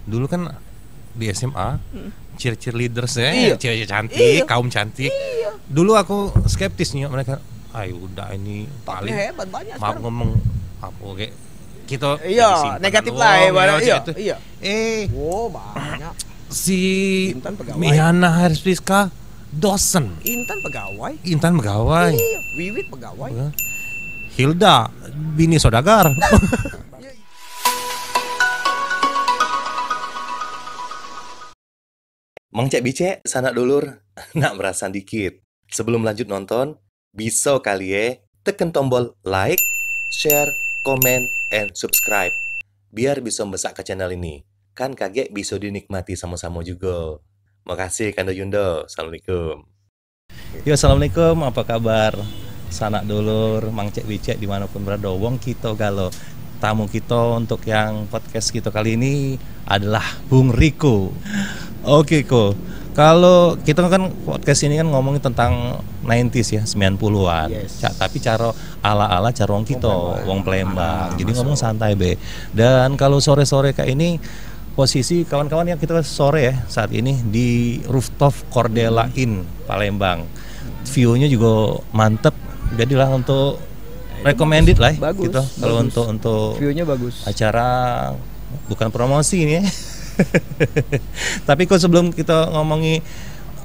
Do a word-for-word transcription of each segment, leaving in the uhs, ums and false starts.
Dulu kan di S M A, cheer-cheerleaders ya, cewek cantik, kaum cantik. Dulu aku skeptis nih mereka, "Ay, udah ini paling hebat, banyak maaf ngomong apa kayak kita negatif lah ya, banyak, iya, gitu." Eh, wow, banyak. Si Intan pegawai. Miana Haris Priska dosen. Intan pegawai. Intan pegawai. Iya, Wiwit pegawai. Hilda bini saudagar. Mang Cek Bicek, sanak dulur, nak merasan dikit. Sebelum lanjut nonton, biso kali ye teken tombol like, share, comment, and subscribe. Biar biso mbesak ke channel ini. Kan kagek biso dinikmati samo-samo jugo. Makasih, Kando Yundo. Assalamualaikum. Yo, assalamualaikum, apa kabar? Sanak dulur, Mang Cek Bicek dimanapun berado. Wong kito galo. Tamu kito untuk yang podcast kito kali ini adalah Bung Riko. Oke, Ko. Kalau kito kan podcast ini kan ngomongin tentang nineties ya, sembilan puluhan. Yes. Ca-, tapi caro ala-ala caro wong kito, wong Palembang. Wong Palembang. Jadi ngomong santai be. Dan kalau sore-sore kayak ini, posisi kawan-kawan yang kita sore ya saat ini di rooftop Cordella Inn Palembang. View-nya juga mantep. Jadilah untuk recommended lah ya, bagus, gitu. Kalau bagus. Untuk, untuk view-nya bagus. Acara, bukan promosi ini ya. Tapi kok sebelum kita ngomongi,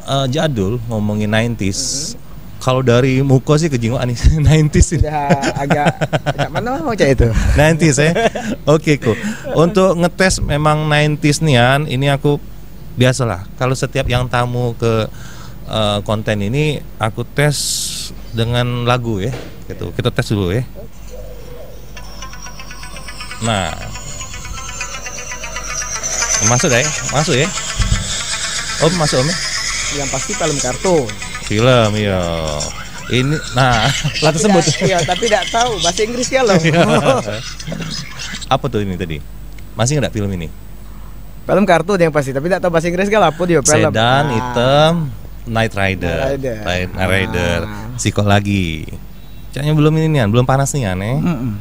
eh, jadul, ngomongi nineties, kalau dari muka sih kejingoan nih, nineties ini. Udah agak, agak mana mau cak itu? Nineties ya. Oke, Ko. Untuk ngetes memang nineties nian, ini aku biasalah. Kalau setiap yang tamu ke, eh, konten ini, aku tes dengan lagu ya, gitu. Kita tes dulu ya. Nah. Masuk dah ya? Masuk ya? Om, masuk, Om, ya? Yang pasti film kartun. Film, iya. Ini, nah, lah tersebut. Tapi dak, iya, tapi dak tahu bahasa Inggris kalau. Iya. Apa tuh ini tadi? Masih nggak film ini? Film kartun yang pasti, tapi dak tahu bahasa Inggris kalau apa dia film. Sedan hitam, Knight Rider. Knight Rider. Knight Rider. Ah. Sikok lagi. Caknya belum ini nian, belum panas nian, eh. Mm-mm.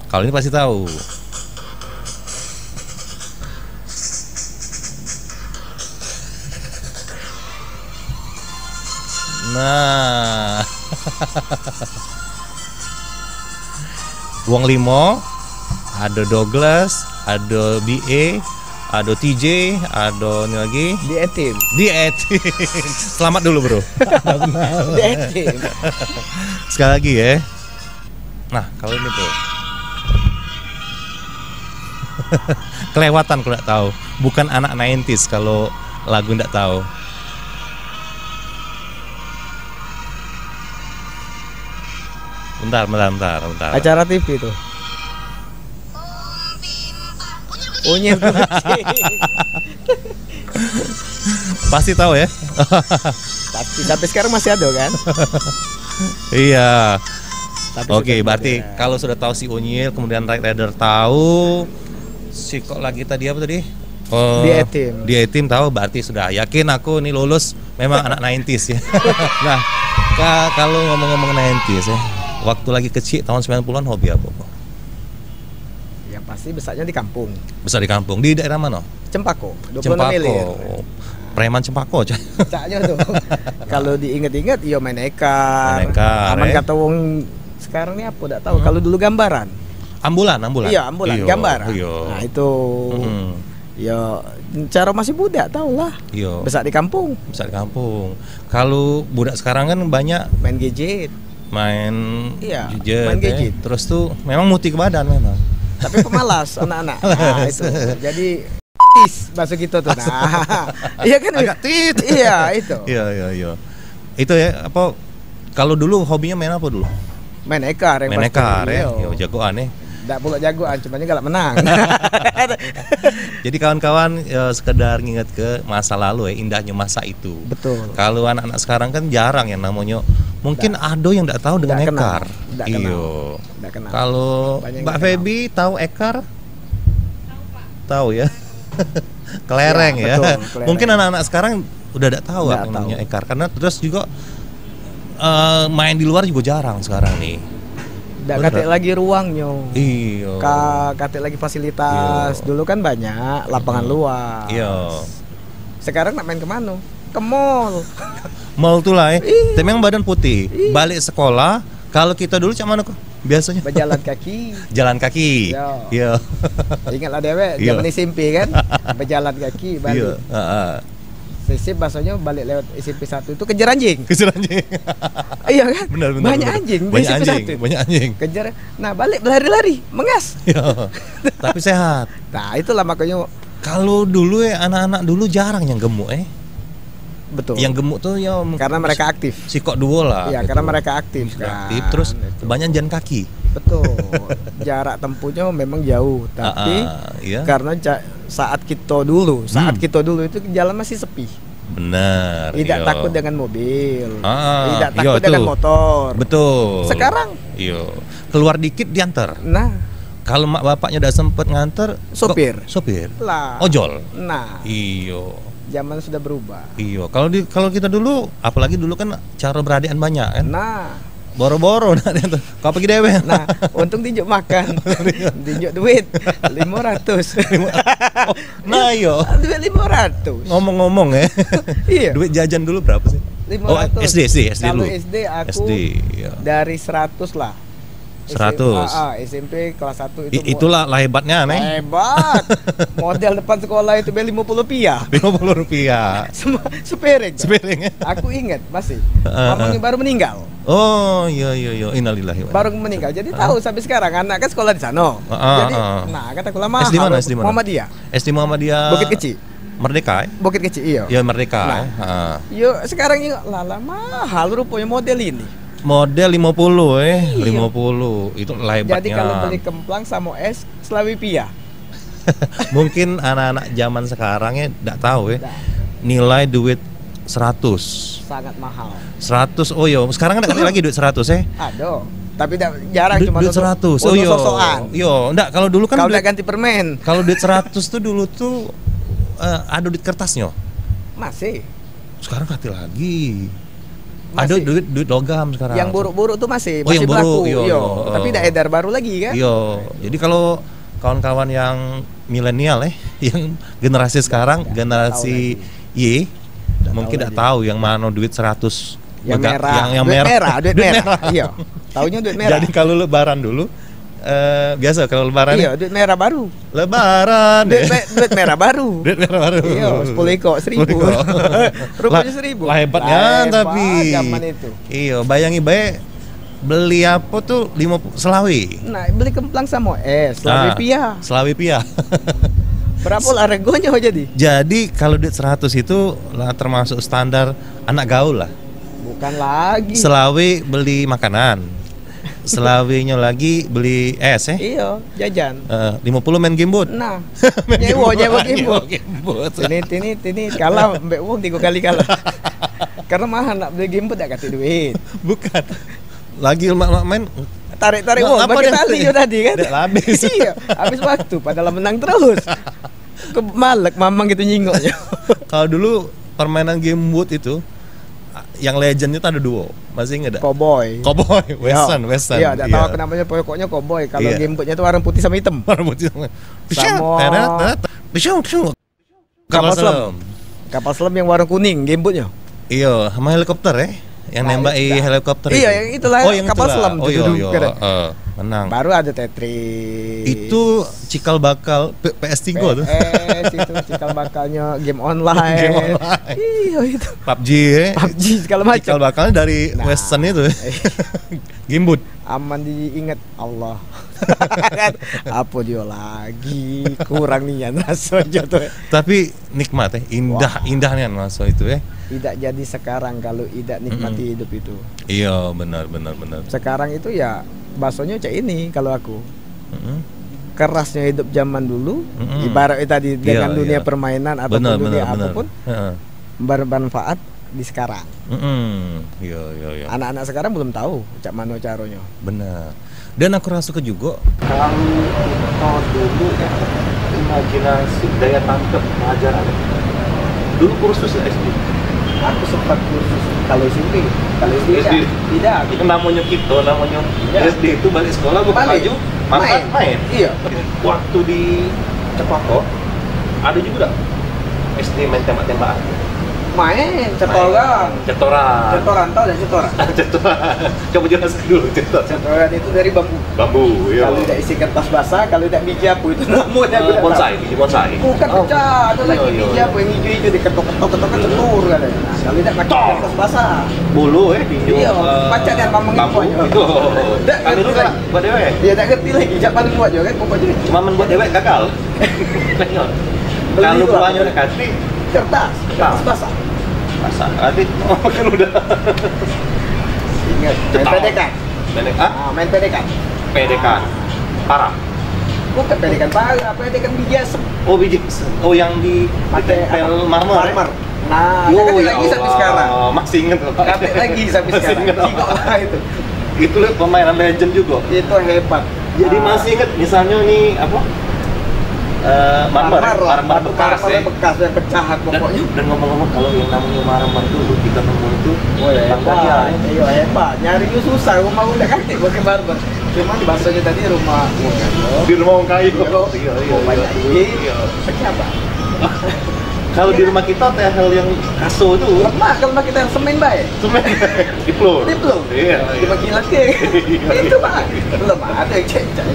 Kalau ini pasti tahu. Nah. Wong limo, ada Douglas, ada B A, ada T J, ada ini lagi. Di A-Team. Di A-Team. Selamat dulu, Bro. Di A-Team. Sekali lagi ya. Nah, kalau ini, Bro. Kelewatan kalau ndak tahu. Bukan anak nineties kalau lagu ndak tahu. Bentar, bentar, bentar, bentar. Acara T V tuh. Unyil kucing. Pasti tahu ya? Pasti, sampai sekarang masih ada kan? Iya. Tapi oke, sudah berarti tidak ada. Kalau sudah tahu si Unyil, kemudian Knight Rider tahu, si kok lagi tadi apa tadi? Oh, di A-Team. Di A-Team tahu, berarti sudah yakin aku nih lulus memang anak nineties ya. Nah, ka-, kalau ngomong-ngomong nineties ya, waktu lagi kecil tahun sembilan puluhan hobi apa, Bang? Yang pasti besarnya di kampung. Besar di kampung. Di daerah mana? Cempako, dua puluh enam Cempako. Ilir. Preman Cempako, Cak. Caknya tuh. Kalau diinget-inget, yo main ekar. Main ekar, aman eh. Kata wong sekarang ni apa dak tahu. Hmm. Kalau dulu gambaran. Ambulan, ambulan. Iya, ambulan, iyo, gambar. Iyo. Nah, itu. Mm-mm. Ya, cara masih budak, tau lah. Iyo. Besar di kampung. Besar di kampung. Kalau budak sekarang kan banyak main gadget. Main gadget, main gadget. Terus tuh memang muti ke badan memang. Tapi pemalas anak-anak. Nah, itu. Jadi tis bahasa kita tuh. Nah. Iya kan? Agak tit. Iya, itu. Iya, iya, iya. Itu ya, apa, kalau dulu hobinya main apa dulu? Main ekar yang pasti. Main ekar, ya? Iyo. Yo, jagoan, ya? Dak pula jagoan, cuma galak menang. Jadi kawan-kawan, ya, sekedar nginget ke masa lalu, ya, indahnya masa itu. Betul. Kalau anak-anak sekarang kan jarang yang namanya, mungkin ada yang dak tahu dengan ekar. Dak kenal. Dak kenal. Iyo. Dak kenal. Kalau Mbak Feby tahu ekar? Tahu, ya? Kelereng, ya, ya. Betul, kelereng. Mungkin anak-anak sekarang udah dak tahu apa namanya ekar. Karena terus juga, eh, main di luar juga jarang sekarang nih. Dak katek lagi ruangnyo. Iyo. Ka-, katek lagi fasilitas. Iyo. Dulu kan banyak lapangan luas. Iyo. Sekarang nak main ke mano? Ke mall. Mall tu lah, eh. Iyo. Tapi memang badan putih. Iyo. Balik sekolah, kalau kita dulu cak mano, kok? Biasanya? Berjalan kaki. Jalan kaki. Iyo. Iyo. Ingatlah dewek, iyo, zaman S M P kan? Berjalan kaki balik. Iyo, heeh. Sisip bahasanya balik lewat S M P satu itu kejar anjing. Kejar anjing. Iya kan? Benar, benar, banyak benar. Anjing di S M P satu. Banyak anjing, banyak anjing. Kejar. Nah, balik berlari-lari, mengas. Iya. Tapi sehat. Nah, itulah makanya. Kalau dulu ya, anak-anak dulu jarang yang gemuk, eh. Betul. Yang gemuk tuh ya mungkin karena mereka aktif. Sikok duo lah. Iya, gitu. Karena mereka aktif, kan? Aktif, terus itu. Kebanyakan jalan kaki. Betul. Jarak tempuhnya memang jauh, tapi ah, ah, iya, karena ja-, saat kita dulu, saat hmm, kita dulu itu jalan masih sepi. Benar. Tidak, iya, takut dengan mobil. Ah, tidak, iya, takut dengan motor. Betul. Sekarang? Iya. Keluar dikit diantar. Nah. Kalau mak bapaknya udah sempet nganter, sopir. Sopir. Lah. Ojol. Nah. Iyo. Zaman sudah berubah. Iyo. Kalau di, kalau kita dulu, apalagi dulu kan cara beradean banyak kan. Nah. Boro-boro nak diantar. Kau pergi dewek. Nah, untung tinjuk makan. Tinjuk duit lima ratus. Lima, oh, nah, iyo. Duit lima ratus. Ngomong-ngomong ya. Iya. Duit jajan dulu berapa sih? Lima ratus. Oh, S D, S D, S D dulu. Kalau S D aku S D, iya, dari seratus lah. Seratus. S M P, ah, ah, S M P kelas satu itu. I-, itulah lah hebatnya, Neng. Hebat. Model depan sekolah itu be lima puluh rupiah. Lima puluh rupiah. Semua sepiring. Sepiring. Aku ingat masih. Heeh, mamangnya heeh, baru meninggal. Oh, iya, iya, iya. Innalillahi wa inna ilaihi raji'un. Baru meninggal. Jadi tahu sampai sekarang anak kan sekolah di sana. Heeh, heeh. Jadi, nah, kata aku, "Lah, mahal." S D mana? S D mana? Muhammadiyah. S D Muhammadiyah. Bukit Kecil. Merdeka, eh? Bukit Kecil, iya. Ya, Merdeka, nah, eh? Ha. Yo, sekarang ini, lah, lah, mahal rupanya model ini. Model lima puluh, eh? Iya. Lima puluh. Itu lah hebatnya. Jadi, kalau beli kemplang sama es, selawe pia. Mungkin anak-anak zaman sekarang ya ndak tahu ya. Ndak. Nilai duit seratus. Sangat mahal. Seratus, oh yo, sekarang ada lagi duit seratus, eh? Ada. Tapi dak, jarang, duit, cuma duit seratus. Oh, untuk, untuk yo, sosokan. Yo, ndak, kalau dulu kan kalau duit, dak ganti permen. Kalau duit seratus tuh dulu tuh, eh, ada duit kertasnya. Masih. Sekarang kati lagi. Ada masih. Duit, duit logam sekarang. Yang buruk-buruk tuh masih, oh, masih yang buruk, berlaku, yo, yo, yo. Tapi dak edar baru lagi kan? Yo. Jadi kalau kawan-kawan yang milenial, eh, yang generasi sekarang, dak, dak tahu generasi lagi. Y, mungkin dak tahu yang mano duit seratus. Yang merah. Yang, yang duit merah. Merah, duit merah. Iya. Taunya duit merah. Jadi kalau lebaran dulu, eh, biasa kalau lebaran. Iya, duit merah baru. Lebaran. Duit me-, duit merah baru. Duit merah baru. Iya, sepuluh ikok, seribu. Sepuluh ikok. Rupanya seribu. Lah, lah hebatnya, hebat tapi zaman itu. Iya, bayangi bae. Beli apa tuh lima puluh, selawe. Nah, beli kemplang sama es, selawe pia. Ah, selawe pia. Berapa lah regonyo jadi? Jadi, kalau duit seratus itu lah termasuk standar anak gaul lah. Bukan lagi. Selawe beli makanan. Selawinyo lagi beli es, eh? Iyo, jajan. Eh, lima puluh main gamebot. Nah, main nyewa, gamebot, nyewa gamebot. Nyewa gamebot. Ini, ini, ini kalah, ambek wong tiga kali kalah. Karena mahal nak beli gamebot, dak katek duit. Bukan. Lagi mak, mak main. Tarik-tarik wong, pakai tali yo tadi kan? Dak habis. Iyo, habis waktu, padahal menang terus. Kemalek mamang gitu nyingoknyo. Kalau dulu permainan gamebot itu, yang legend itu ada duo. Masih inget dak? Cowboy. Cowboy, Western, Western. Iyo, dak tahu apa namanya, pokoknyo cowboy. Kalau gamebotnyo itu warna putih sama hitam. Warna putih sama. Samo teret, teret. Kapal selam. Kapal selam yang warna kuning, gamebotnyo. Iyo, sama helikopter, eh? Yang nembak helikopter itu. Iyo, yang itulah, oh, yang kapal selam. Oh, iyo, iyo. Heeh, menang. Baru ada Tetris. Itu cikal bakal P-, P S tiga tuh. P S itu cikal bakalnyo game online. Game online. Iyo, itu. PUBG, eh? PUBG segala macam. Cikal bakalnya dari Western itu. Gamebot. Aman diingat Allah. Kan? Apa dio lagi? Kurang nian raso aja tuh. Tapi nikmat, eh, indah, indah nian raso itu, eh. Idak jadi sekarang kalau idak nikmati hidup itu. Iyo, benar, benar, benar. Sekarang itu ya bahasanya cak ini kalau aku. Kerasnya hidup zaman dulu, ibaratnya tadi dengan dunia permainan ataupun dunia apapun, bermanfaat di sekarang. Iyo, iyo, iyo. Anak-anak sekarang belum tahu cak mano caronyo. Bener. Dan aku rasakan juga, kalau kita dulu ya, imajinasi, daya tangkap pelajaran dulu kursus ya S D. Aku sempat kursus kalau S M P, kalau S D S D. Tidak, tidak. Itu namanya kita, namanya Tidak. S D itu balik sekolah, buka Balik. baju, makan, Main. main. Iya. Waktu di Cempako, ada juga tak S D main tembak-tembakan? Main, cetoran. Main. Cetoran. Cetoran, tau tak cetoran? Cetoran. Coba jelaskan dulu cetoran. Cetoran itu dari bambu. Bambu, iya. Kalau tidak isi kertas basah, kalau tidak biji apa itu namanya, Eh, aku tak bonsai, tahu. biji bonsai. Bukan Oh. pecah, ada Iya, lagi iya, biji iya. apa yang hijau-hijau, diketok-ketok, ketok, ketok, cetur katanya. Nah, kalau tidak pakai Tok. kertas basah. Bulu, eh, tinjuk, Iya, eh, pacak dia mamang bambu. itu aja. Dak Kami ngerti dulu lagi. buat dewek. Iya, dak ngerti lagi. Jak paling buat juga kan, pokoknya. Cuma men buat dewek gagal. Beli Kalau itu buahnya apa? udah kasih, Kertas, Kertas. kertas basah. Basah. Berarti, oh, kan udah. Ingat, main Cetak. pedekan. Pendek, ah? Ah, main pedekan. Pedekan. Parah. Bukan pedekan parah, pedekan biji asem. Oh, biji asem. Oh, yang di, Pakai ditempel apa? marmer. Marmer. Nah, Yo, tak ya katik lagi sampai Allah. sekarang. Masih inget loh. Katik lagi sampai Masih sekarang. inget loh. Cikok lah itu. Itu loh pemain legend juga. Itu hebat. Jadi Ah. masih inget misalnya nih apa? Eh, marmer, Marmer lah. marmer Batu bekas, marmer ya. bekas yang pecah Dan, pokoknya. dan ngomong-ngomong, kalau yang namanya marmer dulu kita nemu itu Oh, ya, Bang hebat. Daniel, ya. Iya, hebat. Nyarinya susah, rumah udah katik pakai marmer. Cuman bahasanya tadi rumah wong kayo. Di rumah wong kayo. Iya. Iya, iya, Oh, iya. banyak duit. Iya. Pecah, Bang. Kalau di rumah kita tehel yang kaso tu. Lemak kalau pakai tehel semen bae. Semen. Diplur. Diplur. Iya, iya. Dibagi laki. Iya. Itu, Bang. Belum ada yang cek-cek.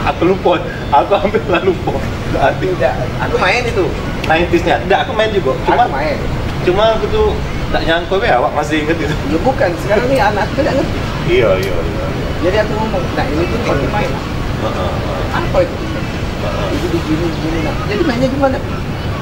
Aku lupa. Aku hampir lah lupa. Berarti Tidak. Aku main itu. nineties-nya. Ndak, aku main juga. Cuma, Aku main. cuma aku tuh tak nyangka be awak masih inget itu. Ya bukan, sekarang ni anak aku tidak ngerti. Iya, iya, iya. Jadi aku ngomong, "Nah, ini tuh pakai main." Heeh. Apa itu? Heeh. Itu begini, begini, nah. Jadi mainnya gimana?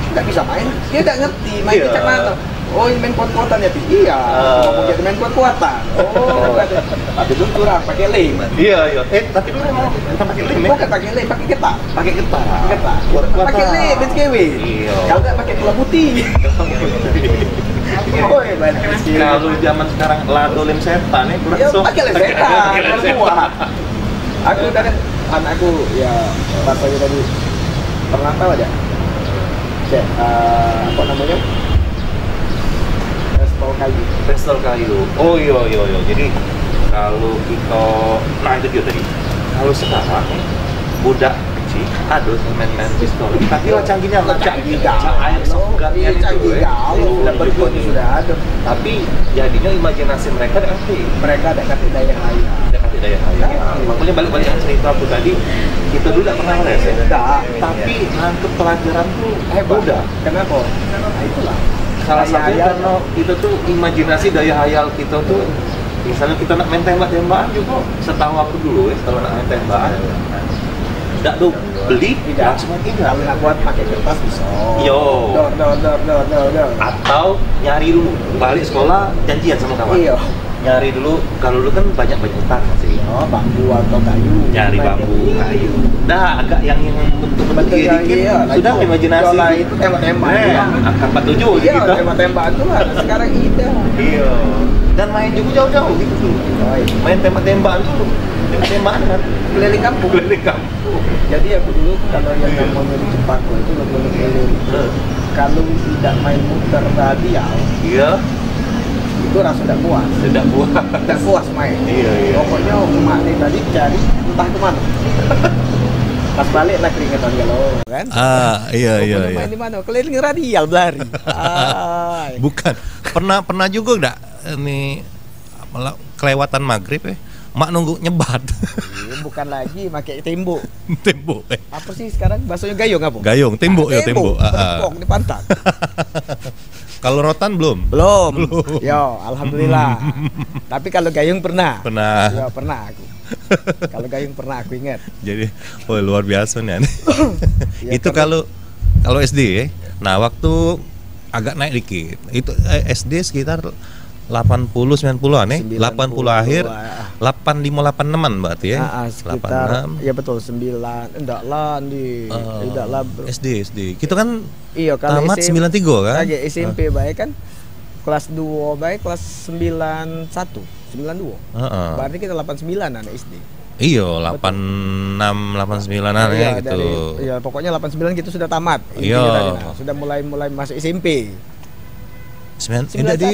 Nggak bisa main. Dia nggak ngerti main Iya. macam mana. Oh, ini main kuat-kuatan ya, Pi? Iya. Ah. Ngomong gitu, main kuat-kuatan. Oh, kata. Tapi dulu curang, pakai lem. Iya, iya. Eh, tapi dulu emang bukan pakai lem, ya? Bukan pakai lem, pakai getah. Pakai getah. Pakai getah. Kuat-kuatan. Pakai lem, main skewe. Iya. Kalau nggak pakai tulang putih. Oi, banyak miskin. Kalau zaman sekarang lado lem setan, ya, kurang Iya, sok. pakai lem setan, Pakai lem kalau setan. kuat. Aku kadang, anakku, ya, pas lagi tadi, pernah tahu aja? Cek, eh, apa namanya? Pistol kayu. Pistol kayu. Oh, iya, iya, iya. Jadi, kalau kita, nah, itu dia tadi. Kalau sekarang, budak kecil, ada yang main-main pistol. Tapi lah canggihnyo, lah, Lah, cak, canggih cak galo. air segar Iya, gitu, canggih eh. galo. Oh, Sudah iya, bentuknya iya. sudah ada. Tapi, jadinya imajinasi mereka dak ngerti. Mereka dak ngerti daya hayal. Dak ngerti daya hayal. Dak ngerti. Makanya balik-balik yang cerita aku tadi, kita dulu dak pernah les, ya. Dak. Tapi nangkep pelajaran tuh Hebat. mudah. Kenapa? Nah, itulah. Salah Daya satunya hayal. karena kita tuh imajinasi, daya hayal kita tuh, misalnya kita nak main tembak-tembakan juga, setahu aku dulu ya, kalau nak main tembakan, dak do beli, Tidak. langsung main, tidak. Kalau nak buat pakai kertas bisa. Yo. Dor, dor, dor, dor, dor, dor. Atau nyari dulu, balik sekolah, janjian sama kawan. Iya. Nyari dulu, kalau dulu kan banyak-banyak utang masih. Iya, bambu atau kayu. Nyari Banyak. bambu, kayu. Dah, agak yang, yang bentuk-bentuk Bentuk kayak yang, dikit, iya, sudah lagi imajinasi. Jualan itu tembak-tembak. Eh, angka empat tujuh Iya, gitu. tembak-tembakan tuh lah. Sekarang ida. Iya. Dan main juga jauh-jauh gitu tuh. Oh, iya. Main tembak-tembakan tuh. Tembak-tembakan kan. Keliling kampung. Keliling kampung. Jadi aku dulu kalau yang Iya. namanya di Cempako itu belum keliling. Heeh. Kalau tidak main muter radial, Iya. itu rasa tidak puas. Tidak puas. Tidak puas main. Iya, iya. Pokoknya emak ni tadi cari entah ke mana. Pas balik lah keringetan kalau, kan? Ah, iya, iya, Pokoknya iya. main di mana? Keliling radial berlari. Ai. Bukan. Pernah, pernah juga dak, eh, ni, malah kelewatan maghrib, eh. Mak nunggu nyebat. Iya, bukan lagi pakai tembok. Tembok, eh. Apa sih sekarang bahasanya gayung apa? Gayung, tembok Ah, ya, tembok. tembok. Ah, ah. Berkong di pantat. Kalau rotan belum? Belum. Belum. Yo, alhamdulillah. Tapi kalau gayung pernah. Pernah. Yo, pernah aku. Kalau gayung pernah aku ingat. Jadi, oh, luar biasa nih. Ya, Itu karena kalau, kalau S D ya. Nah, waktu agak naik dikit. Itu, eh, S D sekitar delapan puluh, sembilan puluhan, eh. Sembilan puluh, Delapan puluh akhir, ah. delapan lima, delapan enaman berarti, ya. Ah, ah, sekitar, Delapan enam. ya betul, sembilan, enggak lah, Andi. Eh, Enggak lah, bro. S D, S D. Kita kan Iya, kalau tamat S M P, sembilan tiga, kan? lagi S M P Ah. baik kan, kelas dua baik, kelas sembilan satu, sembilan dua. Heeh. Berarti kita delapan sembilan anak S D. Iya, Betul. delapan enam, delapan sembilan-an Iya, ya, gitu. dari, ya, pokoknya delapan sembilan kita sudah tamat, Iya. intinya tadi, nah, sudah mulai, mulai masuk S M P. Sembilan, eh, jadi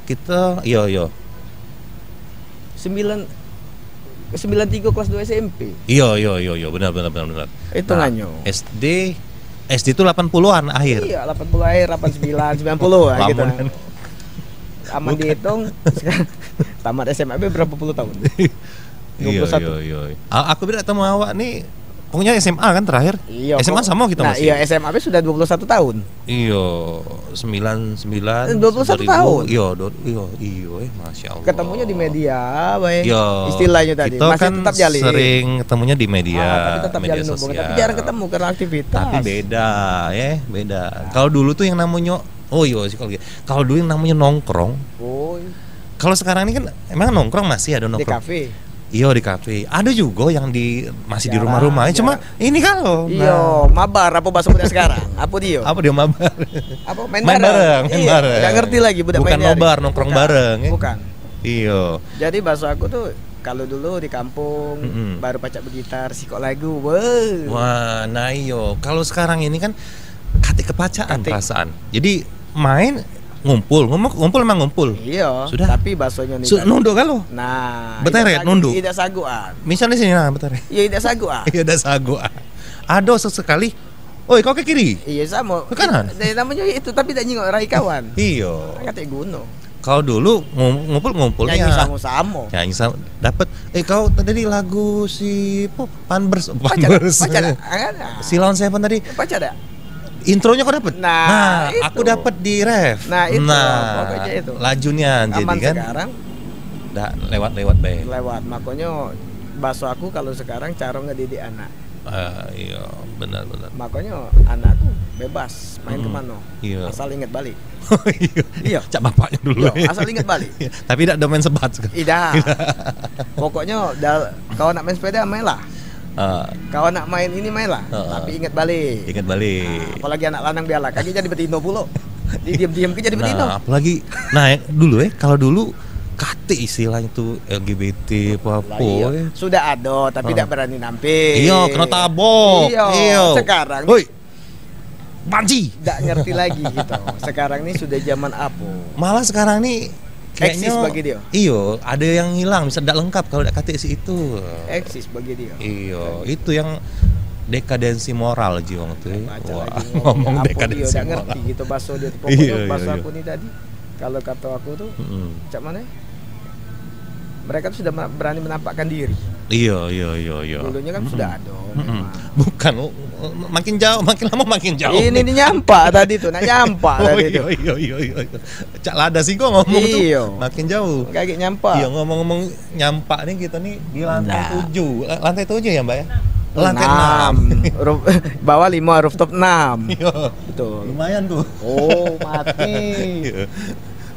kita, iyo, iyo. Sembilan, sembilan tiga kelas dua S M P. Iyo, iyo, iyo, iyo, benar, benar, benar, benar. Hitungannya. Nah, S D, S D itu delapan puluhan akhir. Iya, delapan puluh akhir, delapan sembilan, sembilan puluh lah gitu. Lamun. Aman dihitung, sekarang tamat S M A be berapa puluh tahun? Iyo, dua puluh satu. Iyo, iyo. A-, aku be dak temu awak ni, pokoknya S M A kan terakhir? Iyo, S M A kok. Samo kita nah, masih. Iya, S M A be sudah dua puluh satu tahun. Iyo, sembilan sembilan, eh, dua puluh satu tahun. Iyo, do-, iyo, iyo, eh, Masya Allah. Ketemunya di media, bae. Iyo, istilahnyo tadi, kita masih kan tetap jalin. Sering ketemunya di media, ah, tapi tetap media jalin hubungan, sosial. Tapi jarang ketemu karena aktivitas. Tapi beda, ya, beda. Nah. Kalau dulu tuh yang namanya, oh iyo, psikologi. Kalau dulu yang namanya nongkrong. Oh. Kalau sekarang ini kan emang nongkrong masih ada nongkrong. Di kafe. Iyo, di kafe. Ada juga yang di, masih di rumah-rumah. Jarang, jarang. Cuma ini kalau, iyo, nah. Mabar apa bahasa muda sekarang? Apa dia? Apa dia mabar? Apa, main bareng? Main bareng, main bareng. Iya, nggak ngerti lagi budak main hari. Bukan mabar, nongkrong bareng, ya? Bukan. Bukan. Iyo. Jadi bahasa aku tuh kalau dulu di kampung, mm-mm, baru pacak begitar, sikok lagu, weh. Wah, nah iyo. Kalau sekarang ini kan katik kepacaan perasaan. Katik. Jadi main ngumpul, ngumpul, ngumpul emang ngumpul. Iya, sudah. Tapi bahasanya ni su-, kan nunduk galo. Nah, beteret, idak sagu-, nunduk. Idak saguan. Misalnya sini, nah, beteret. Iya, idak saguan. Iya, idak saguan. Ada sesekali, "Oi, kau ke kiri." Iya, sama. Ke kanan. Iya, namanya itu, tapi dak nyingok rai kawan. Iya. Katik guno. Kalau dulu ngum-, ngumpul-ngumpulnya. Nyanyi sama-sama. Nyanyi sama, dapat, "Eh, kau tadi lagu si, apa, Panbers, Panbers." Pacak dak? Pacak dak? Ah. Si Lawan Seven tadi. Pacak dak? Intronya kau dapat? Nah, nah, itu. Aku dapat di ref. Nah, itu. Nah, pokoknya itu. Lajunya jadi kan. Aman sekarang. Dah lewat-lewat bae. Lewat. Makanya, bahasa aku kalau sekarang cara ngedidik anak. Ah, iya, benar, benar. Makanya anakku bebas main kemana. Iya. Asal ingat balik. Iya. Iya. Cak bapaknya dulu. Iya, asal ingat balik. Iya. Tapi dak domain sebat. Idak. Pokoknya dal-, kau nak main sepeda, mainlah. Ah. Kau nak main ini, mainlah. Ah. Tapi ingat balik. Ingat balik. Nah, apalagi anak lanang biarlah. Kagek jadi betino pulo. Didiem-diem ke jadi betino. Nah, apalagi, nah, dulu, eh, kalau dulu katik istilah itu L G B T apa-apa, lah, iya, eh. Sudah ada, tapi dak berani nampil. Iya, kena tabok. Iya. Iya. Sekarang. Woi. Banci. Dak ngerti lagi gitu. Sekarang ni sudah zaman apa? Malah sekarang ni kayaknya eksis bagi dia. Iyo, ada yang hilang, misal dak lengkap kalau dak katik si itu. Eksis bagi dia. Iyo, itu yang dekadensi moral ji wong tu. Baca lagi ngomong dekadensi moral. Wah, dia dak ngerti gitu bahasa dia tu. Pokoknya bahasa aku ni tadi, kalau kata aku tu, cak mana? Mereka tu sudah ma-, berani menampakkan diri. Iyo, iyo, iyo, iyo. Dulunya kan sudah ada, memang. Bukan, oh, makin jauh, makin lama makin jauh. Ini ni nyampak tadi tu, nak nyampak tadi tu. Oh, iyo, iyo, iyo, iyo. Cak lada singkong ngomong tu. Iyo. Makin jauh. Kagek nyampak. Iyo, ngomong-ngomong nyampak ni, kita ni di lantai tujuh. Nah. La-, lantai tujuh ya, Mbak, ya? Lantai enam. Enam. Ru-, bawah lima, rooftop enam. Iyo. Betul. Lumayan tu. Oh, mati. Iyo.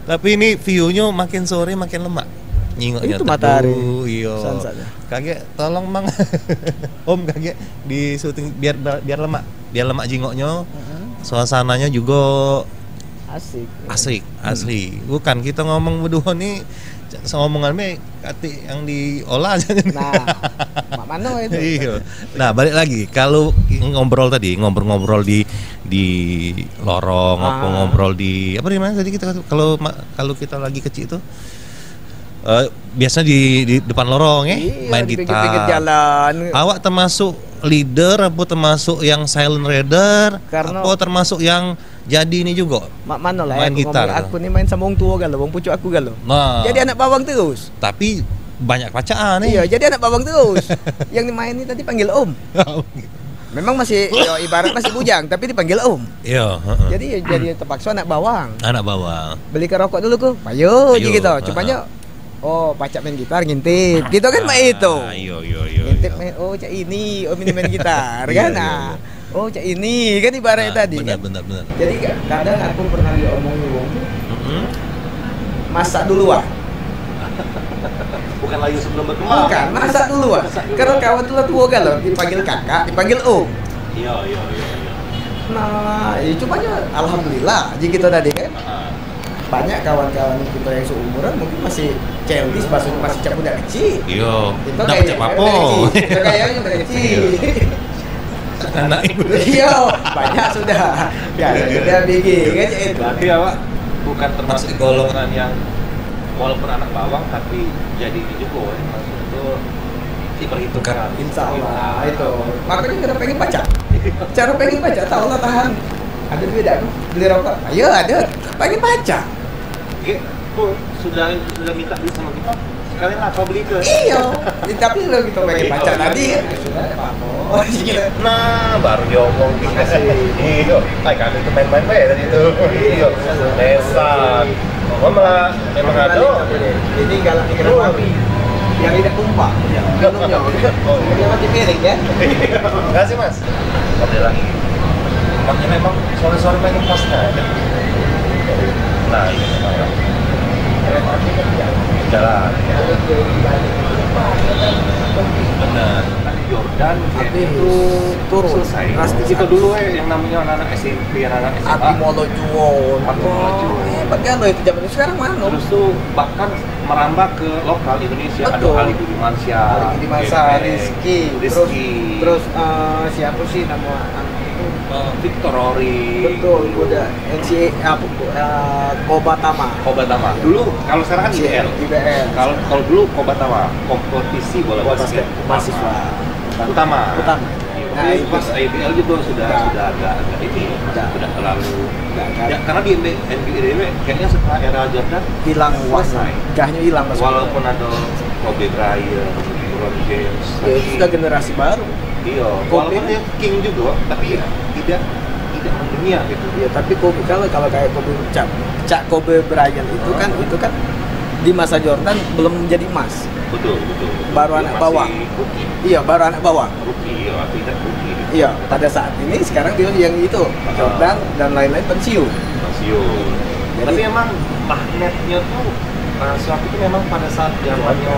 Tapi ini view-nyo makin sore makin lemak. Nyingoknyo itu teduh, matahari. Iyo. Sunset ya. Kagek, tolong, Mang. Om, kagek di syuting biar, biar lemak. Biar lemak jingoknyo. Heeh. Suasananyo juga asik. Asik, asli. Bukan kita ngomong berdua ni, seomongan me katik yang diolah. Nah, mak mano itu? Iyo. Nah, balik lagi. Kalau ngobrol tadi, ngobrol-ngobrol di, di lorong, apa, ngobrol di, apa namanya tadi kita, kalau ma-, kalau kita lagi kecil tu, eh, biasanya di, di depan lorong, eh, main gitar. Iyo, di pinggir-pinggir jalan. Awak termasuk leader apa termasuk yang silent reader? Karena apa termasuk yang jadi ini juga? Mak mano lah, main gitar tu. Aku ni main samo wong tuo galo, wong pucuk aku galo. Nah. Jadi anak bawang terus. Tapi banyak pacaan ni. Iyo, jadi anak bawang terus. Yang main ni tadi panggil om. Memang masih, yo, ibarat masih bujang, tapi dipanggil om. Iyo, heeh. Jadi, yo, jadi terpaksa anak bawang. Anak bawang. Beli ke rokok dulu ku, payo je gitu. Heeh. Cumanyo, oh, pacak main gitar, ngintip. Gitu kan, mak itu. Ah, iyo, iyo, iyo. Ngintip, iyo. Main, oh, cak ini, om ini main gitar, kan? Iyo, iyo, iyo. Oh, cak ini kan ibaratnya tadi, benar, kan? Benar, benar. Jadi, kadang aku pernah diomongi wong tu, masak dulu, ah. Bukan layu sebelum berkembang. Bukan, masak dulu, ah. Masak dulu. Karena kawan tu lah tua kan, dipanggil kakak, dipanggil om. Iya, iya, iya, iya. Nah, ya, cumanya alhamdulillah, jadi kita tadi, kan? Heeh. Banyak kawan-kawan kita yang seumuran mungkin masih childish, maksudnya masih cak budak kecil. Iyo. Kita kayak budak kecil. Kita kayaknya budak kecil. Iyo. Anak ibu. Iyo, banyak sudah. Ya, sudah B G, kan, cak itu. Berarti awak Bukan termasuk golongan yang walaupun anak bawang tapi jadi ini juga ya, maksudnya itu diperhitungkan. Insya Allah itu. Makanya kita pengen baca. Cara pengen baca, tahu lah tahan. Ada duit tak? Beli rokok? Ayo ada. Pengen baca. Oke, kok sudah sudah minta duit sama kita? Sekalian lah kau beli ke? Iyo. Ya, tapi kalau kita pengen baca tadi ya. Oh, iya. Nah, baru diomong dikasih. Iyo, ay, kami tuh main-main bae tadi tuh. Iyo. Nesan. Gua malah memang ada. Ini galak dikira mami. Yang tidak tumpah. Minumnya. Oh, iya. Dia mati piring ya. Terima kasih, Mas. Ada lagi. Makanya memang sore-sore main pas aja. Nah, ini sekarang. Jalan. Benar. Jordan itu turun. Selesai. Drastis. Kita dulu eh yang namanya anak-anak S M P, anak-anak S M A. Api Molo Juon. Api Molo Juon. Wah, hebat kan itu zaman itu. Sekarang mana? Terus tuh bahkan merambah ke lokal Indonesia. Betul. Ada Ali Budimansyah, Ali Budimansyah, Rizky, Rizky. Terus, terus eh, siapa sih nama anak itu? Eh, Victor Rory. Betul, udah N C A apa eh, Kobatama. Kobatama. Dulu kalau sekarang kan I B L. I B L. Kalau kalau dulu Kobatama, kompetisi bola basket mahasiswa utama. Utama. Nah, tapi pas I B L juga sudah sudah agak agak ini, sudah terlalu. Ya, karena di N B A, N B A kayaknya setelah era Jordan hilang selesai. Gahnya hilang. Walaupun ada Kobe Bryant, LeBron James, ya, itu sudah generasi baru. Iya, walaupun dia king juga, tapi tidak tidak mendunia gitu. Iya, tapi Kobe, kalau kalau kayak Kobe, Cak, Cak Kobe Bryant itu kan, itu kan di masa Jordan belum jadi emas. Betul, betul, betul. Baru anak bawang. Iya, baru anak bawang. Rookie, iya, aku ingat rookie. Iya, pada saat ini sekarang dia yang itu, Jordan dan lain-lain pensiun. Pensiun. Jadi, tapi emang magnetnya tuh, nah, suatu itu memang pada saat zamannya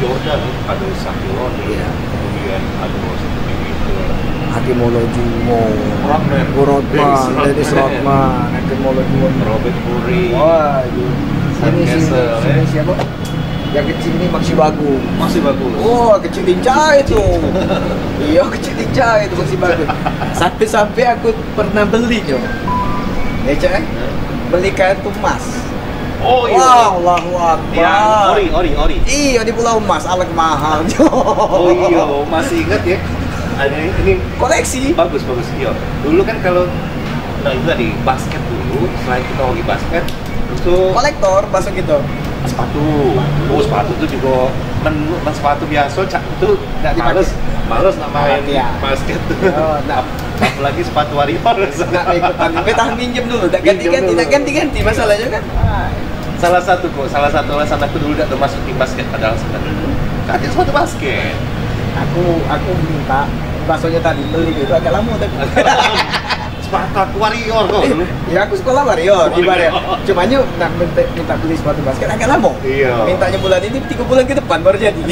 Jordan, ada Shaquille O'Neal, iya, kemudian ada Steven Adams, Hakeem Olajuwon, Rodman, Dennis Rodman, Hakeem Olajuwon, Robert Horry, wah, iya. Sam Cassell, ini si, ya, siapa? Yang kecil ini masih bagus. Masih bagus. Wah, kecil lincah itu. Iya, kecil lincah itu masih bagus. Sampai-sampai aku pernah beli, Jo. Ya, Cak, eh? Beli kartu emas. Oh, iya. Wah, Allahu Akbar. Yang ori, ori, ori. Iya, di Pulau Mas, alek mahal, Jo. Oh, iya, masih ingat ya. Ada ini koleksi. Bagus, bagus. Iya. Dulu kan kalau, nah, itu tadi, basket dulu, selain kita hobi basket, itu kolektor, masuk gitu. Sepatu. Oh, sepatu tuh juga men, men sepatu biasa, Cak, itu males, males nak main basket tuh. Oh, nah. Apalagi sepatu Warrior. Nak ikutan. Tapi tahan minjem dulu, tak ganti-ganti, tak ganti-ganti masalahnya kan. Salah satu kok, salah satu alasan aku dulu dak termasuk tim basket padahal sebenarnya. Kagak sepatu basket. Aku aku minta, bahasanya tadi beli itu agak lama tapi. Sepatu aku Warrior kok dulu. Ya aku sekolah Warrior, ibarat. Cumannya nak minta, minta beli sepatu basket agak lama. Iya. Mintanya bulan ini, tiga bulan ke depan baru jadi.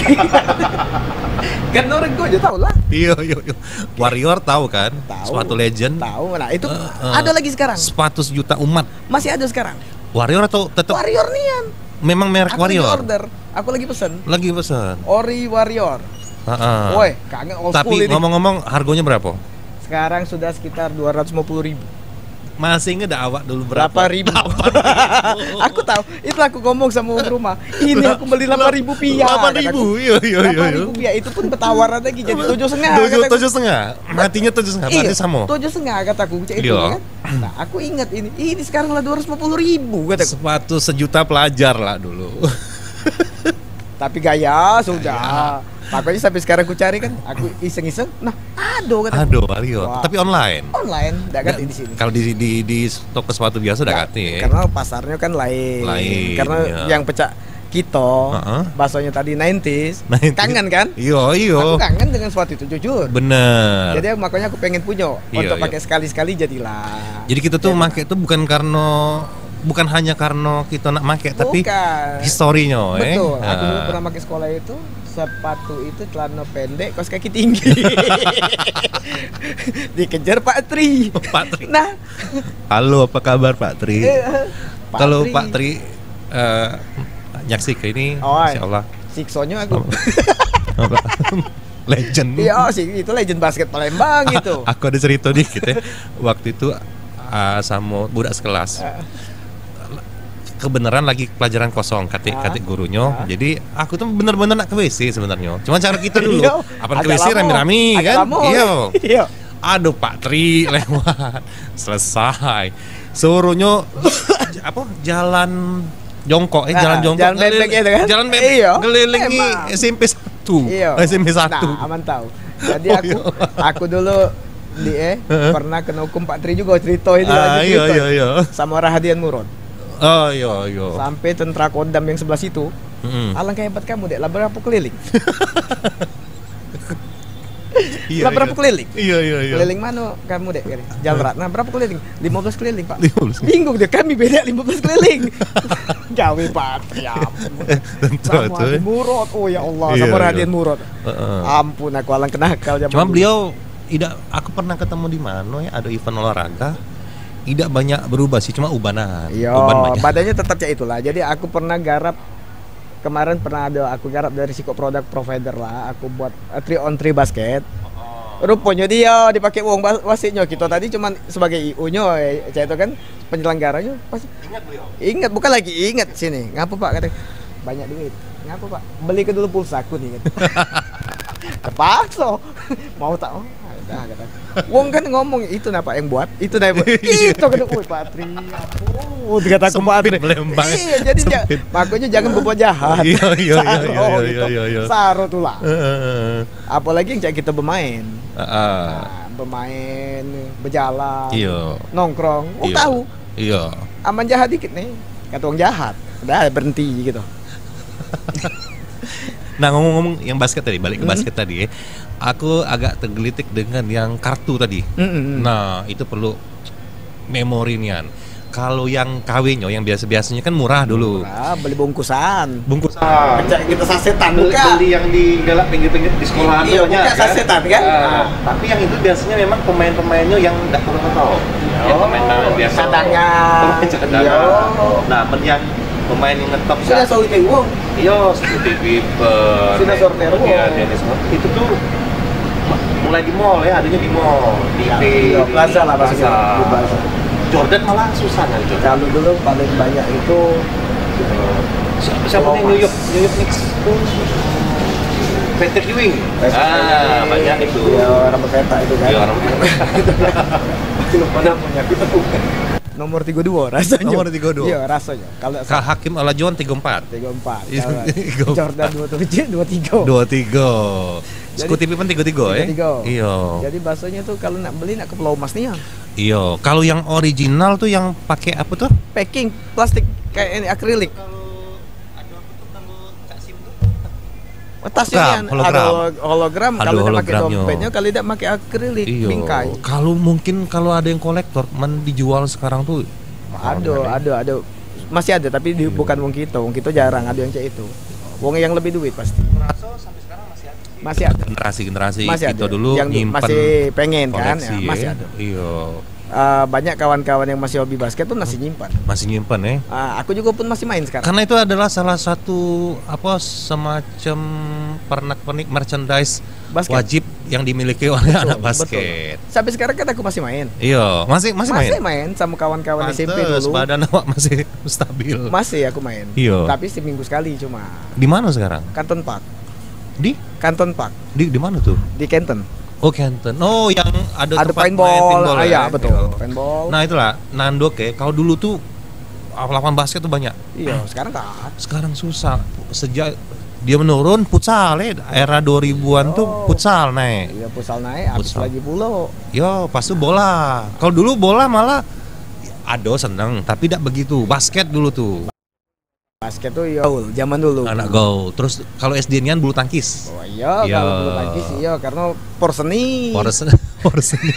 Kan orang kau aja tahu lah. Iya, iya, iya. Warrior tahu kan? Tahu. Sepatu legend. Tahu. Nah, itu ada lagi sekarang. Sepatu sejuta umat. Masih ada sekarang. Warrior atau tetap Warrior nian. Memang merek Warrior. Aku lagi order. Aku lagi pesen. Lagi pesen. Ori Warrior. Heeh. Woi, kangen old school ini. Tapi ngomong-ngomong, harganya berapa? Sekarang sudah sekitar dua ratus lima puluh ribu. Masih inget dak awak dulu berapa? Delapan ribu. Delapan ribu. Aku tahu. Itu aku ngomong sama orang rumah. Ini aku beli delapan ribu piah. Delapan ribu, iya, iya, iya. Delapan ribu piah. Itu pun bertawaran lagi jadi tujuh setengah. Tujuh, tujuh setengah. Matinya tujuh setengah. Iya, mati sama. Tujuh setengah kataku, cak itu kan. Nah, aku ingat ini. Ini sekarang lah dua ratus lima puluh ribu kataku. Sepatu sejuta pelajar lah dulu. Tapi gaya sudah. Makanya sampai sekarang ku cari kan, aku iseng-iseng, nah, ado kata. Ado Warrior, tapi online. Online, dak kati di sini. Kalau di, di, di toko sepatu biasa dak kati. Karena pasarnya kan lain. Lain. Karena yang pecah kita, bahasanya tadi nineties, kangen kan? Iyo, iyo. Aku kangen dengan sepatu itu jujur. Bener. Jadi makanya aku pengen punya untuk pakai sekali-sekali jadilah. Jadi kita tuh make tuh bukan karena bukan hanya karena kita nak make, tapi historinya, eh. Betul. Aku dulu pernah pakai sekolah itu, sepatu itu celana pendek, kaos kaki tinggi. Dikejar Pak Tri. Pak Tri. Nah. Halo, apa kabar Pak Tri? Eh, Pak Kalau Tri. Pak Tri eh, nyaksike ini, insyaallah. Siksonyo aku. Apa? Legend. Iya sih, itu legend basket Palembang itu. Aku ada cerita dikit ya. Waktu itu ah, sama budak sekelas. Ah. kebenaran lagi pelajaran kosong, katik, ah, katik gurunyo. Ah. Jadi, aku tu bener-bener nak ke W C sebenarnyo. Cuma cara kita dulu, iya, apan ke W C rame-rame, agak kan? Lamo. Iya. Iya. Aduh, Pak Tri lewat. Selesai. Suruhnyo, apa, jalan jongkok, eh, ah, jalan jongkok. Jalan bebek itu, kan? Jalan bebek. Iya. Ngelilingi S M P satu. Iya. S M P satu. Nah, aman tahu. Jadi, oh, aku, iya, aku dulu di, eh, heeh, pernah kena hukum Pak Tri juga, cerita itu. Ah, lagi iya, cerita. Iya, iya. Sama Rahadian Murad. Oh, iya, iya. Sampai tentara Kodam yang sebelah situ. Mm-mm. "Alangkah hebat kamu, Dek. Lah berapa keliling?" Iya, lah berapa keliling? Iya, iya, iya. "Keliling mana kamu, Dek?" Jalan Ratna. "Berapa keliling?" "Lima belas keliling, Pak." Lima belas. Bingung dia, "Kami beda lima belas keliling." Gawe Pak Tri, ya ampun. Tentu, sama Rahadian Murad. Oh, ya Allah, iya, sama Rahadian Murad. Heeh. Ampun, aku alang kenakal zaman dulu. Cuma beliau idak, aku pernah ketemu di mano ya, ada event olahraga. Idak banyak berubah sih, cuma ubanan. Iya, uban banyak. Badannya tetap cak itulah. Jadi aku pernah garap, kemarin pernah ada aku garap dari sikok produk provider lah. Aku buat, eh, three on three basket. Oh. Ruponyo dia dipakai wong bas-, wasitnyo. Kita tadi cuman sebagai I O-nyo, eh, cak itu kan, penyelenggaranyo. Pas ingat beliau? Ingat, bukan lagi ingat sini. "Ngapa, Pak?" Kata, "Banyak duit." "Ngapa, Pak?" "Beli ke dulu pulsa aku nih," kata. Terpaksa. Mau tak mau, ah, udah, kata. Wong kan ngomong, "Itu nah, Pak, yang buat, itu nah, yang buat." Itu kena, "Woi, Pak Tri, ampun," kata aku, "Pak Tri." Sempit, Palembang. Iya, jadi ja-, sempit, makanya jangan berbuat jahat. Iya, iya, iya, saro, iya, iya, gitu. Iya, iya. Saro tulah. Heeh, heeh. Apalagi yang cak kita bermain. Heeh. Nah, bermain, berjalan, iya, nongkrong. Wong, iya, tahu. Iya. Aman jahat dikit nih. Kata wong jahat. Udah, berhenti gitu. Nah, ngomong-ngomong yang basket tadi, balik ke, hmm, basket tadi, ya. Aku agak tergelitik dengan yang kartu tadi. Mm, mm, mm. Nah, itu perlu memori nian. Kalau yang K W-nyo, yang biasa-biasanya kan murah dulu. Murah, beli bungkusan. Bungkusan. Pecah kita sasetan, beli, buka. Beli yang di galak pinggir-pinggir di sekolah. Iya, tuh banyak, buka kan? Sasetan, kan? Ah, ah, tapi yang itu biasanya memang pemain-pemainnya yang ndak terkenal. Ya, oh, pemain-pemain biasa. Cadangan. Pemain cadangan. Iya. Nah, men yang pemain yang ngetop sudah kan? Sawit wong. Iya, seperti Piper. Sudah sorter wong. Iya, Dennis Mor-, itu tuh mulai di mall ya, adanya di mall, di, ya, di, iya, di plaza lah, maksudnya. Plaza. Di plaza. Jordan malah susah nyari Jordan. Kalau dulu paling banyak itu, eh, siapa, siapa nih, New York, New York Knicks tuh? Patrick Ewing. Patrick Ewing. Ah, banyak itu. Iya, rambut peta itu kan. Iya, rambut peta. Aku lupa namanya, aku tahu. Nomor tiga dua rasanya. Nomor tiga dua. Iya, rasanya. Kalau Ka-, Hakeem Olajuwon tiga empat. Tiga empat. Iya, kalau tiga empat. Jordan dua tujuh, dua tiga. Dua tiga. Jadi, Scottie Pippen tiga tiga, eh? Tiga tiga. Iya. Jadi, bahasanya tuh kalau nak beli, nak ke Pulau Mas nih, ya. Iya. Kalau yang original tuh yang pakai apa tuh? Packing plastik kayak ini, akrilik. Kalau ada apa tuh, kalau nggak SIM tuh? Tasnya hologram, ini hologram. Ada hologram. Kalau tidak pakai dompetnya, kalau tidak pakai akrilik, iya, bingkai. Kalau mungkin kalau ada yang kolektor, men dijual sekarang tuh mahal. Ada, ada, ada. Masih ada, tapi di, iya, bukan wong kita. Wong kita jarang ada yang cak itu. Wong yang lebih duit pasti. Raso sampai sekarang masih ada sih. Masih ada. Generasi-generasi masih kita ada. Dulu yang nyimpen, masih pengen kan, koleksi, ya, masih ada. Iya. Eh, banyak kawan-kawan yang masih hobi basket tuh masih nyimpan. Masih nyimpan, eh? Ah, aku juga pun masih main sekarang. Karena itu adalah salah satu, apa, semacam pernak-pernik merchandise basket, wajib yang dimiliki oleh, betul, anak basket. Betul. Sampai sekarang kan aku masih main. Iya, masih, masih main? Masih main sama kawan-kawan S M P dulu. Pantes, badan awak masih stabil. Masih aku main. Iya. Tapi seminggu sekali cuma. Di mana sekarang? Canton Park. Di? Canton Park. Di, di mana tuh? Di Canton. Oh, Canton. Oh, yang ada tempat main paintball. Ada paintball, ah, ya, iya, betul. Iya. Paintball. Nah, itulah, Nando ke, kalau dulu tuh, ah, lapangan basket tuh banyak. Iya, sekarang nggak ada. Sekarang susah. Sejak dia menurun, futsal, eh, era dua ribuan tuh, oh, futsal naik. Iya, futsal naik, habis, futsal lagi pulo. Yo, pas tuh bola. Kalau dulu bola malah ado seneng, tapi tidak begitu. Basket dulu tuh. Basket tuh yo gaul, zaman dulu. Anak gaul. Terus kalau S D nian bulu tangkis? Oh iya, iya, kalau bulu tangkis iya, karena porseni. Pors-, porseni.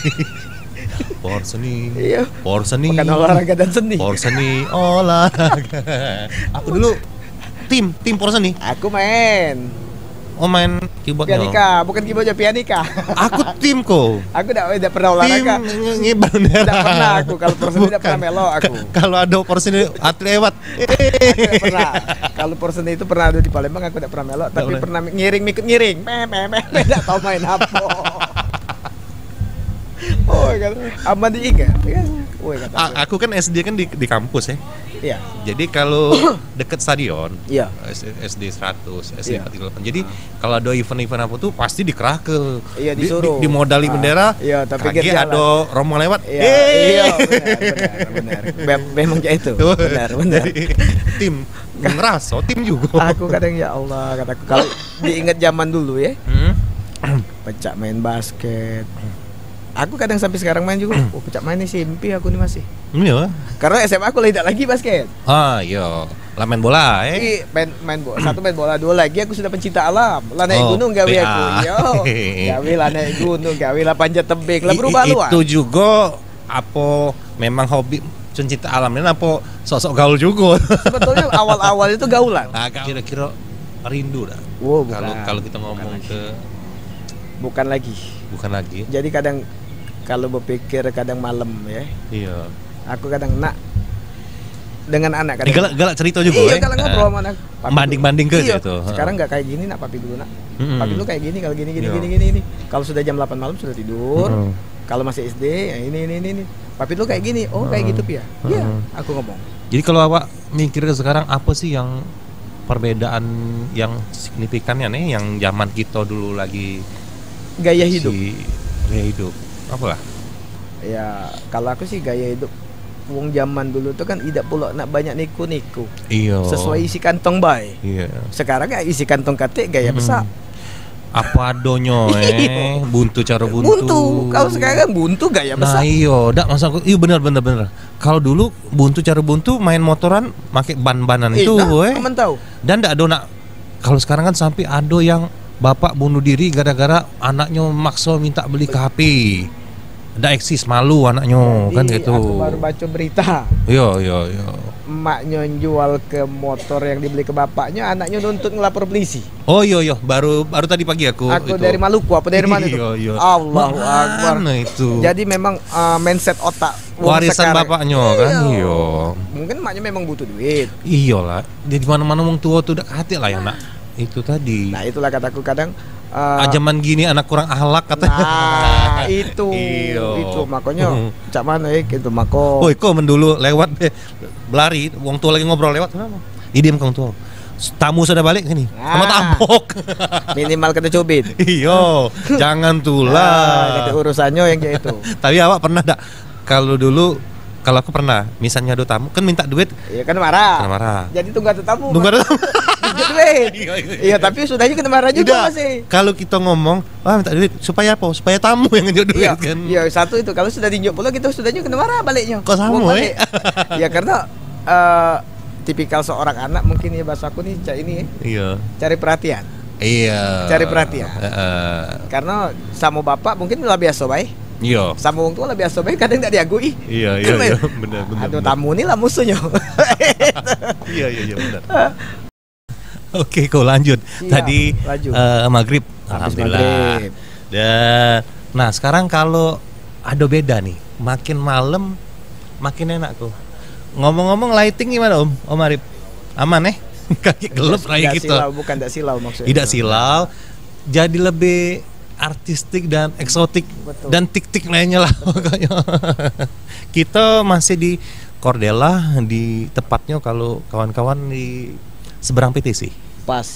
Porseni. Iya. Porseni. Bukan olahraga dan seni. Porseni, olahraga. Aku dulu tim, tim porseni. Aku main. Oh, main keyboardnya. Pianika, bukan keyboardnya, pianika. Aku tim ko. Aku dak, dak pernah olahraga. Tim nge-, ngibar bendera. Dak pernah aku, kalau porseni dak pernah melok aku. Bukan. Kalau ada porseni atlet lewat. Aku dak pernah. Kalau porseni itu pernah ada di Palembang, aku dak pernah melok, tapi pernah ngiring, ikut ngiring. Meh, meh, meh, meh, dak tahu main apa. Oh, kan. Aman diingat, kan? Woi, kata A- aku. Aku kan S D kan di, di kampus ya. Iya. Jadi kalau deket stadion, iya, S- SD seratus, SD Iya. empat tiga delapan. Jadi kalau ada event-event apa tuh pasti dikerahke. Iya, Di- disuruh. Di, dimodali Ah, bendera. Iya, tapi Kage gear jalan. Ada romo lewat. Iya, Eh. Iya, benar, benar, benar. Mem- memang kayak itu. Benar, benar. Jadi, tim ngeraso, tim juga. Aku kadang, ya Allah, kataku, kalau diingat zaman dulu ya. Hmm. Pecak main basket. Aku kadang sampai sekarang main juga. Oh, pecak main S M P aku ni masih. Iya. Karena S M A aku lah tidak lagi basket. Ah, iya. Lah main bola, eh? Ih, main, main bola. Satu main bola, dua lagi aku sudah pencinta alam. Lah naik Oh, gunung gawe P A. Aku. Yo. Gawe lah naik gunung, gawe lah panjat tebing. Lah I- berubah i- luar. Itu juga apa memang hobi pencinta alam ini apa sok-sok gaul juga? Sebetulnya awal-awal itu gaulan. Ah, kira-kira rindu dah. Wow, bukan. Kalau, kalau kita ngomong Bukan lagi. Ke Bukan lagi. Bukan lagi. Jadi kadang kalau berpikir kadang malam ya. Iya. Aku kadang nak dengan anak kadang. Eh, galak, galak cerita juga, Iya, eh? Galak ngobrol Ah. Sama anak. Papi Banding-banding dulu. Ke Iya, dia tuh. Sekarang nggak kayak gini nak papi dulu nak. Mm-mm. Papi dulu kayak gini, kalau gini, gini, Iya. Gini, gini, ini. Kalau sudah jam delapan malam sudah tidur. Mm-mm. Kalau masih S D, ya ini, ini, ini, ini. Papi dulu kayak gini. Oh, kayak Mm-mm. Gitu, Pia. Iya, Mm-mm. Aku ngomong. Jadi kalau awak mikir ke sekarang, apa sih yang perbedaan yang signifikannya nih, yang zaman kita dulu lagi Gaya hidup. Kecil, gaya hidup. Apalah? Ya, kalau aku sih gaya hidup wong zaman dulu tuh kan idak pula nak banyak niku-niku. Iya. Sesuai isi kantong bae. Iya. Sekarang ya isi kantong katik gaya Mm-mm. Besar. Apa adonyo, eh? Buntu cara buntu. Buntu. Kalau sekarang buntu gaya besar. Nah, iyo, dak maksud aku. Iyo, bener, bener, bener. Kalau dulu buntu cara buntu main motoran make ban-banan itu, eh. Nah, kamu tahu. Dan dak ado nak, kalau sekarang kan sampai ado yang bapak bunuh diri gara-gara anaknyo makso minta beli ke H P. Dak eksis, malu anaknyo, kan gitu. Jadi, aku baru baca berita. Iyo, iyo, iyo. Emaknyo jual ke motor yang dibeli ke bapaknyo, anaknyo nuntut ngelapor polisi. Oh, iyo, iyo, baru, baru tadi pagi aku Aku itu. Dari Maluku apa dari mana tuh? Iyo, iyo. Allahu Akbar. Mana itu? Jadi memang, eh, mindset otak wong Warisan sekarang. Bapaknyo, kan? Iyo. Iyo. Mungkin emaknyo memang butuh duit. Iyolah. Di mana-mana wong tua tuh dak katik lah yang nak itu tadi. Nah, itulah kataku kadang, eh, Ah, zaman gini anak kurang akhlak katanya. Nah, itu. Iyo. Itu makonyo cak mano, eh, gitu mako. Oi, kau men dulu lewat deh, belari, wong tua lagi ngobrol lewat, kenapa? Idiam kau tua. Tamu sudah balik sini. Sama Nah. Tabok. Minimal kena cubit. Iyo, jangan tulah. Nah, itu urusannyo yang kayak itu. Tapi awak pernah dak? Kalau dulu, kalau aku pernah, misalnya ada tamu, kan minta duit, Iya, kan marah. Kan marah. Jadi tunggu ada tamu. Tunggu ada tamu. Minta duit. Iya, iya, iya. Iya, tapi sudahnya kena marah juga Tidak. Masih. Kalau kita ngomong, "Wah, minta duit, supaya apa? Supaya tamu yang ngejok duit, Iya. Kan?" Iya, satu itu. Kalau sudah diinjak pula, kita sudahnya kena marah baliknya. Kok sama, Buang balik. Eh? Ya, karena, eh, tipikal seorang anak mungkin ya, bahasa aku nih, cak ini ya. Iya. Cari perhatian. Iya. Cari perhatian. Heeh. Karena sama bapak mungkin lah biasa bae. Iya. Sama wong tua lah biasa bae, kadang tak diagui. Iya, iya, Kan, iya, bener, bener, Aduh, bener. Tamu ni lah musuhnyo. Iya, iya, iya, bener. Oke, kau lanjut. Iya, Tadi, lanjut. Eh, maghrib. Habis Alhamdulillah. Maghrib. Dan, nah, sekarang kalau ada beda nih, makin malam, makin enak tuh. Ngomong-ngomong, lighting gimana, Om? Om Arif? Aman, eh? Kaki gelap Tidak, rai tidak gitu. Silau, bukan tidak silau maksudnya. Tidak silau. Jadi lebih artistik dan eksotik Betul. Dan tik-tik lainnya lah pokoknya. Kita masih di Cordella, di tepatnya kalau kawan-kawan di seberang P T C. Pas.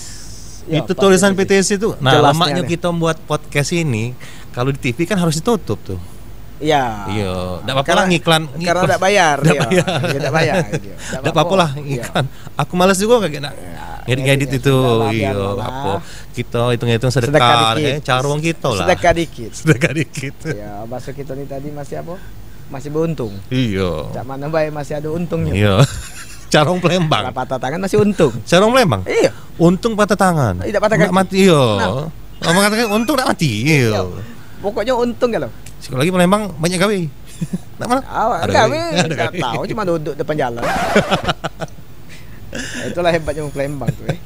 Ya, Itu pas tulisan P T C. P T C itu. Nah, Jelasnya lemaknya nih. Kita buat podcast ini, kalau di T V kan harus ditutup tuh. Iya. Iya, ndak apa-apa lah Karena, ngiklan. Karena ndak bayar, Ndak iya. bayar. Iya, ndak bayar, iya. Ndak Ndak apa-apa apa. lah Iya. Ngiklan. Aku males juga kagek nak Iya, ngedit-ngedit edit, itu. Sudahlah, Iya, biarlah. Apa? Kita hitung-hitung sedekah, Sedekah dikit. Eh, cara wong kita lah. Sedekah dikit. Sedekah dikit. Iya, bahasa kita ni tadi masih apa? Masih beruntung. Iya. Cak mana bae masih ada untungnya. Iya. Cara wong Palembang. Lah patah tangan masih untung. Cara wong Palembang. Iya. Untung patah tangan. Tidak patah Ndak kaki. Mati, iya. Nah. Orang katakan untung ndak mati. Iya. Iya. Pokoknya untung kalau. Sekali lagi Palembang banyak gawe. Ndak mana? Awak Ada gawe, gawe. Ada Nggak gawe. Tahu, cuma duduk depan jalan. Itulah hebatnya wong Palembang tu, eh.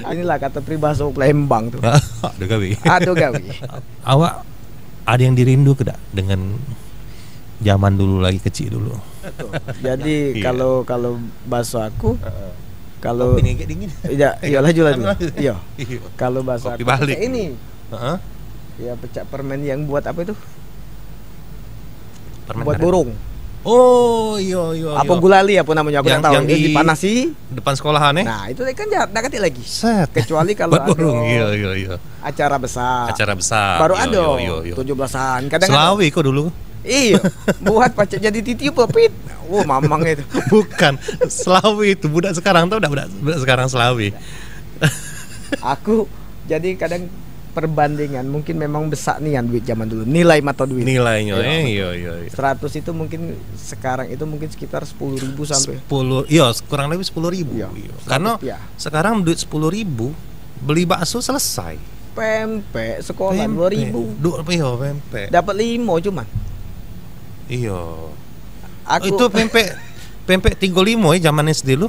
Inilah kata peribahasa wong Palembang tu. Ada gawe. Ada gawe. Awak ada yang dirindu ke dak dengan zaman dulu lagi kecil dulu? Betul. Jadi Iya. kalau, kalau bahasa aku, Heeh. Kalau Kopi ni agak dingin. Iya, iya, laju, laju. Laju. Iya. Iya. Kalau bahasa Kopi aku balik. Kayak ini. Heeh. Ya, pecak permen yang buat apa itu? Permen buat karet. Burung. Oh, iyo, iyo, iyo. Apa gulali, apa namanya, aku yang, tak tahu. Yang di dipanasi depan sekolahan, eh? Nah, itu kan dak, dak katik lagi. Set. Kecuali kalau buat burung, ada iyo, iyo, iyo. Acara besar. Acara besar. Baru iyo, ada iyo, iyo, iyo. Tujuh belasan. Kadang selawi kok dulu. Iyo. Buat pacak jadi titiup pepit. Oh, mamang itu. Bukan. Selawi itu budak sekarang tau dak, budak, budak sekarang selawi. Aku jadi kadang perbandingan, mungkin memang besak nian duit zaman dulu, nilai mata duit. Nilainyo, iyo, eh, betul. Iyo, iyo, iyo. Seratus itu mungkin sekarang itu mungkin sekitar sepuluh ribu sampai. Sepuluh, iyo, kurang lebih sepuluh ribu. Iyo, iyo. Karena seratus rupiah. Sekarang duit sepuluh ribu beli bakso selesai. Pempek sekolah pempek. Dua ribu. Du-, iyo, pempek. Dapat limo cuman. Iyo. Aku itu pempek, pempek tigo limo ya zaman S D lu.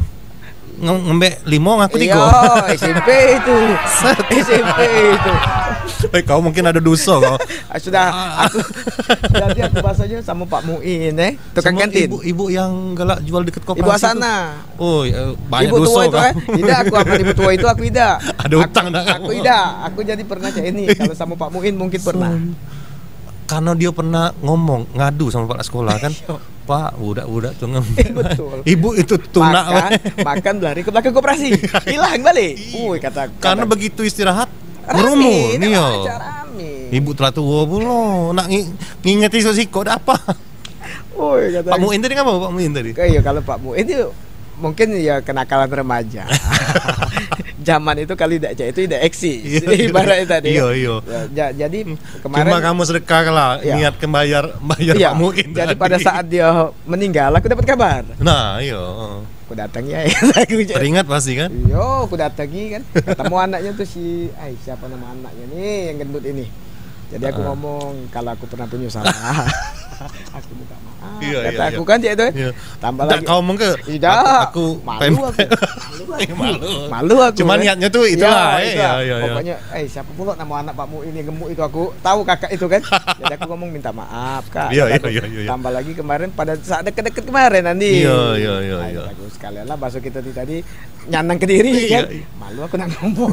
Nge-, ngembek limo ngaku tigo. Iyo, S M P itu. Set. S M P itu. Eh, kau mungkin ada dosa kau. Ah, sudah, aku, jadi aku bahasanya sama Pak Muin, eh, tukang kantin. Ibu, ibu yang galak jual deket koperasi. Ibu Hasanah. Oh, ya, banyak dosa kau. Ibu tua itu, eh. Idak, aku akan ibu tua itu, aku idak. Ada utang dah kau. Aku idak. Aku jadi pernah cak ini. Kalau sama Pak Muin mungkin pernah. Karena dia pernah ngomong, ngadu sama kepala sekolah kan. Iyo. Pak, budak-budak tu ngem-, eh, betul. Ibu itu tunak. Makan, makan, lari ke belakang koperasi. Hilang balik. Iyo. Ui, kata, karena kata begitu istirahat, rame, ngerumun, iyo. Rame. Ibu telah tua pulo, nak ngi-, ngingeti siko-siko, dak apa. Ui, kata Pak Muin tadi ngapa, Pak Muin tadi? Iyo, kalau Pak Muin itu mungkin ya kenakalan remaja. Zaman itu kali dak cak itu dak eksis. Iyo, iyo. Ibaratnya tadi. Iyo, iyo. Ya, ja-, jadi kemarin cuma kamu sedekah lah, iyo. Niat ke bayar, bayar Pak Muin tadi. Iyo. Jadi pada saat dia meninggal, aku dapat kabar. Nah, iyo. Aku datang ya, aku cak. Teringat pasti kan? Iyo, aku datangi kan. Ketemu anaknya tuh si, ai, siapa nama anaknya nih yang gendut ini? Jadi aku ngomong, kalau aku pernah punya salah, aku minta maaf. Iyo, kata iyo, aku iyo. Kan cak itu. Iyo. Tambah lagi. Kau ngomong ke? Idak. Aku, aku malu aku. Pempek. Malu aku. Malu aku. Malu aku, kan? Cuma niatnya tuh itulah, iyo, eh, itulah. Iyo, iyo, iyo. Pokoknya, eh, siapa pula nama anak Pak Muin ini gemuk itu, aku tahu kakak itu kan. Jadi aku ngomong minta maaf, Kak. Iyo, kata iyo, aku. Iyo, iyo, iyo. Tambah lagi kemarin pada saat deket-deket kemarin, Andi. Iyo, iyo, iyo, iyo. Nah, iyo. Aku sekalian lah bakso kita ni tadi nyanang ke diri, iyo, kan? Iyo. Malu aku nak ngomong.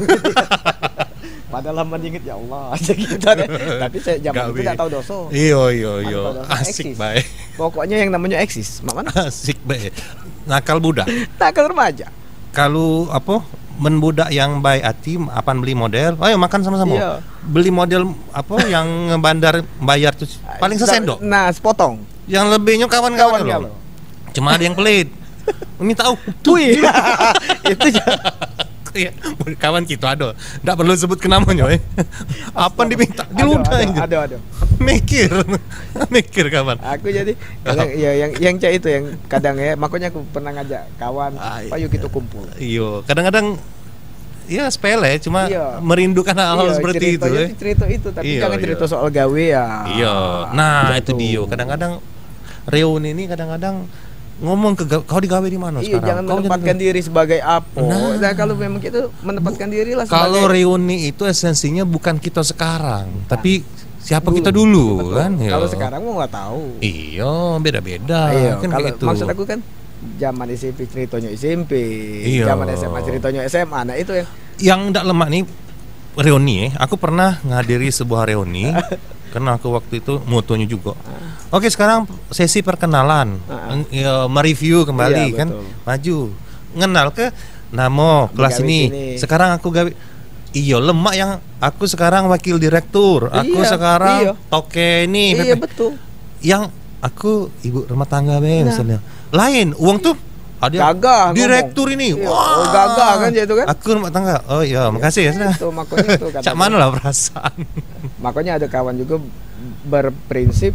Padahal lama diinget, ya Allah, aja kita deh. Tapi saya zaman itu dak tahu dosa. Iyo, iyo, iyo. Dak tahu dosa. Asik bae. Pokoknya yang namanya eksis. Mak mana? Asik bae. Nakal budak. Nakal remaja. Kalu apo, men budak yang baik hati, apan beli model, ayo makan samo-samo. Iyo. Beli model apo yang bandar bayar tu paling sesendok. Nah, sepotong. Yang lebihnyo kawan-kawan lo. Kawan kawan. Cuma ada yang pelit. Ini tahu. Wih. Itu je. Iyo, kawan kito ado. Ndak perlu sebut ke namonyo, eh. Apan diminta, diludah aja. Ado, ado, ado. Mikir. Mikir kawan. Aku jadi kadang, ya, yang, yang cak itu yang kadang ya, makanya aku pernah ngajak kawan, ah, "Payu kito kumpul." Iyo, kadang-kadang ya sepele, cuma merindukan hal-hal seperti itu, eh. Iyo, cerita itu, tapi jangan cerita soal gawe ya. Iyo. Nah, itu dio. Kadang-kadang reuni ni kadang-kadang ngomong ke ga-, kau digawe di mano sekarang? Iyo, jangan menempatkan diri sebagai apo. Nah. Nah, kalau memang kito menempatkan diri lah sebagai. Kalau reuni itu esensinya bukan kito sekarang, tapi siapo kito dulu, kan? Betul. Iyo. Kalau sekarang mau nggak tahu. Iyo, beda-beda. Iyo, kan kalau kayak gitu. Maksud aku kan zaman S M P ceritonyo S M P, iyo. Zaman S M A ceritonyo S M A. Nah, itu yang ndak lemak ni reuni, eh. Aku pernah ngadiri sebuah reuni karena aku waktu itu motonyo jugo. Ah. Oke, sekarang sesi perkenalan. Ah, ah. Eng-, ya, mereview kembali, iyo, kan. Betul. Maju. Ngenal ke namo kelas ini. Sekarang aku gawe. Iyo, lemak yang aku sekarang wakil direktur, aku sekarang toke ini, iyo, P P. Betul. Yang aku ibu rumah tangga be, nah, misalnya. Lain, uang tuh ada direktur ini. Iyo, wah, gagah kan, cak itu kan? Aku rumah tangga. Oh iya, makasih ya, sudah. Itu makanya itu. Cak mano lah perasaan? Makanya ada kawan juga berprinsip,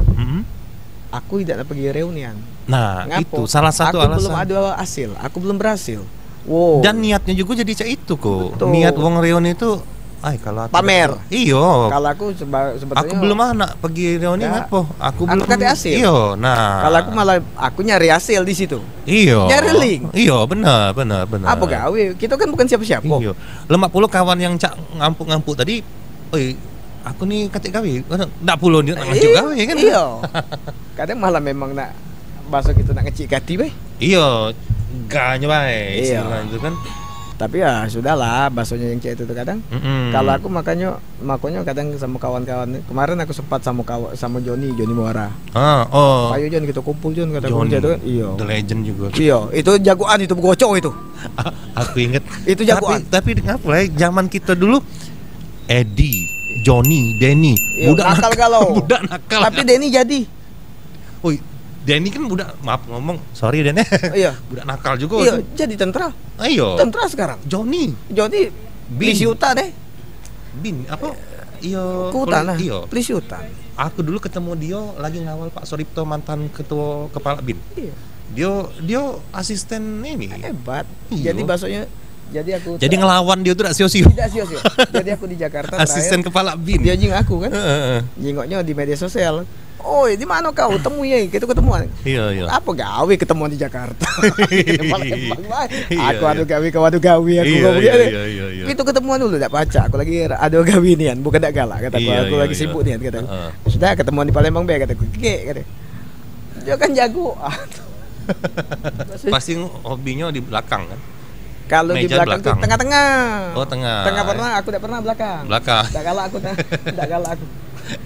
aku tidak nak pergi reunian. Nah, itu salah satu alasan. Aku belum ada hasil, aku belum berhasil. Wow. Dan niatnya juga jadi cak itu kok. Betul. Niat wong reuni itu, ai, kalau aku pamer. Iyo. Kalau aku seba-, sebetulnya aku belum anak pergi reuni ngapo? Aku belum kate hasil. Iyo, nah. Kalau aku malah, aku nyari hasil di situ. Iyo. Nyari link. Iyo, benar, benar, benar. Apa gawe? Kita kan bukan siapa-siapa. Iyo. Lemak pulo kawan yang cak ngampuk-ngampuk tadi, oi, aku ni katik gawe. Ndak pulo ni nak ngajuk gawe kan? Iyo. Kadang malah memang nak, bahaso kito nak ngecik hati bae. Iyo, ganyo bae istilah itu kan. Tapi ya sudahlah, bahasanya yang cewek itu tuh kadang. Mm-mm. Kalau aku makanya, makanya kadang sama kawan-kawan. Kemarin aku sempat sama kawan, sama Joni, Joni Muara. Ah, oh. Ayo Jon, kita kumpul Jon, kata aku Joni, gitu kan. Iya. The legend juga. Iya, itu jagoan itu, begocok itu. Aku inget. Itu jagoan. Tapi, tapi ngapa lah, zaman kita dulu, Edi, Joni, Denny, iya, budak nakal nak-, galau. Budak nakal. Tapi Denny jadi. Woi, Denny kan budak, maaf ngomong, sorry Den. Iya. Budak nakal juga. Iya, itu jadi tentara. Ah, iya. Tentara sekarang. Joni. Joni Bin. Polisi hutan deh. Bin, apa? Iya, Ke hutan poli-, lah. Iya. Polisi hutan. Aku dulu ketemu dia lagi ngawal Pak Suripto, mantan ketua kepala bin. Iya. Dia, dia asisten ini. Hebat. Iya. Jadi maksudnya, jadi aku Jadi ter- ngelawan dia tuh dak sio-sio. Tidak sio-sio. Jadi aku di Jakarta Asisten terakhir, kepala bin. Dia jing aku kan. Heeh, heeh. Jingoknya di media sosial. "Oi, di mana kau? Temui ya, kita ketemuan." Iya, iya. "Apa gawe ketemuan di Jakarta?" Palembang, bah. Iya, aku iya. Ado gawe, kau ado gawe, aku Iya, ngomong iya, gitu. Iya, iya, iya. "Kita ketemuan dulu, dak pacak. Aku lagi ado gawe nian, bukan dak galak," kataku. Iya, "Aku iya, lagi iya. Sibuk nian," kataku. Heeh. "Sudah, ketemuan di Palembang be," kataku. "Kek," kata. Dia kan jago. Pasti hobinya di belakang kan? Kalau di Meja belakang tuh belakang. Tengah-tengah. Oh, tengah. Tengah pernah, aku dak pernah belakang. Belakang. Dak galak aku, dak galak aku.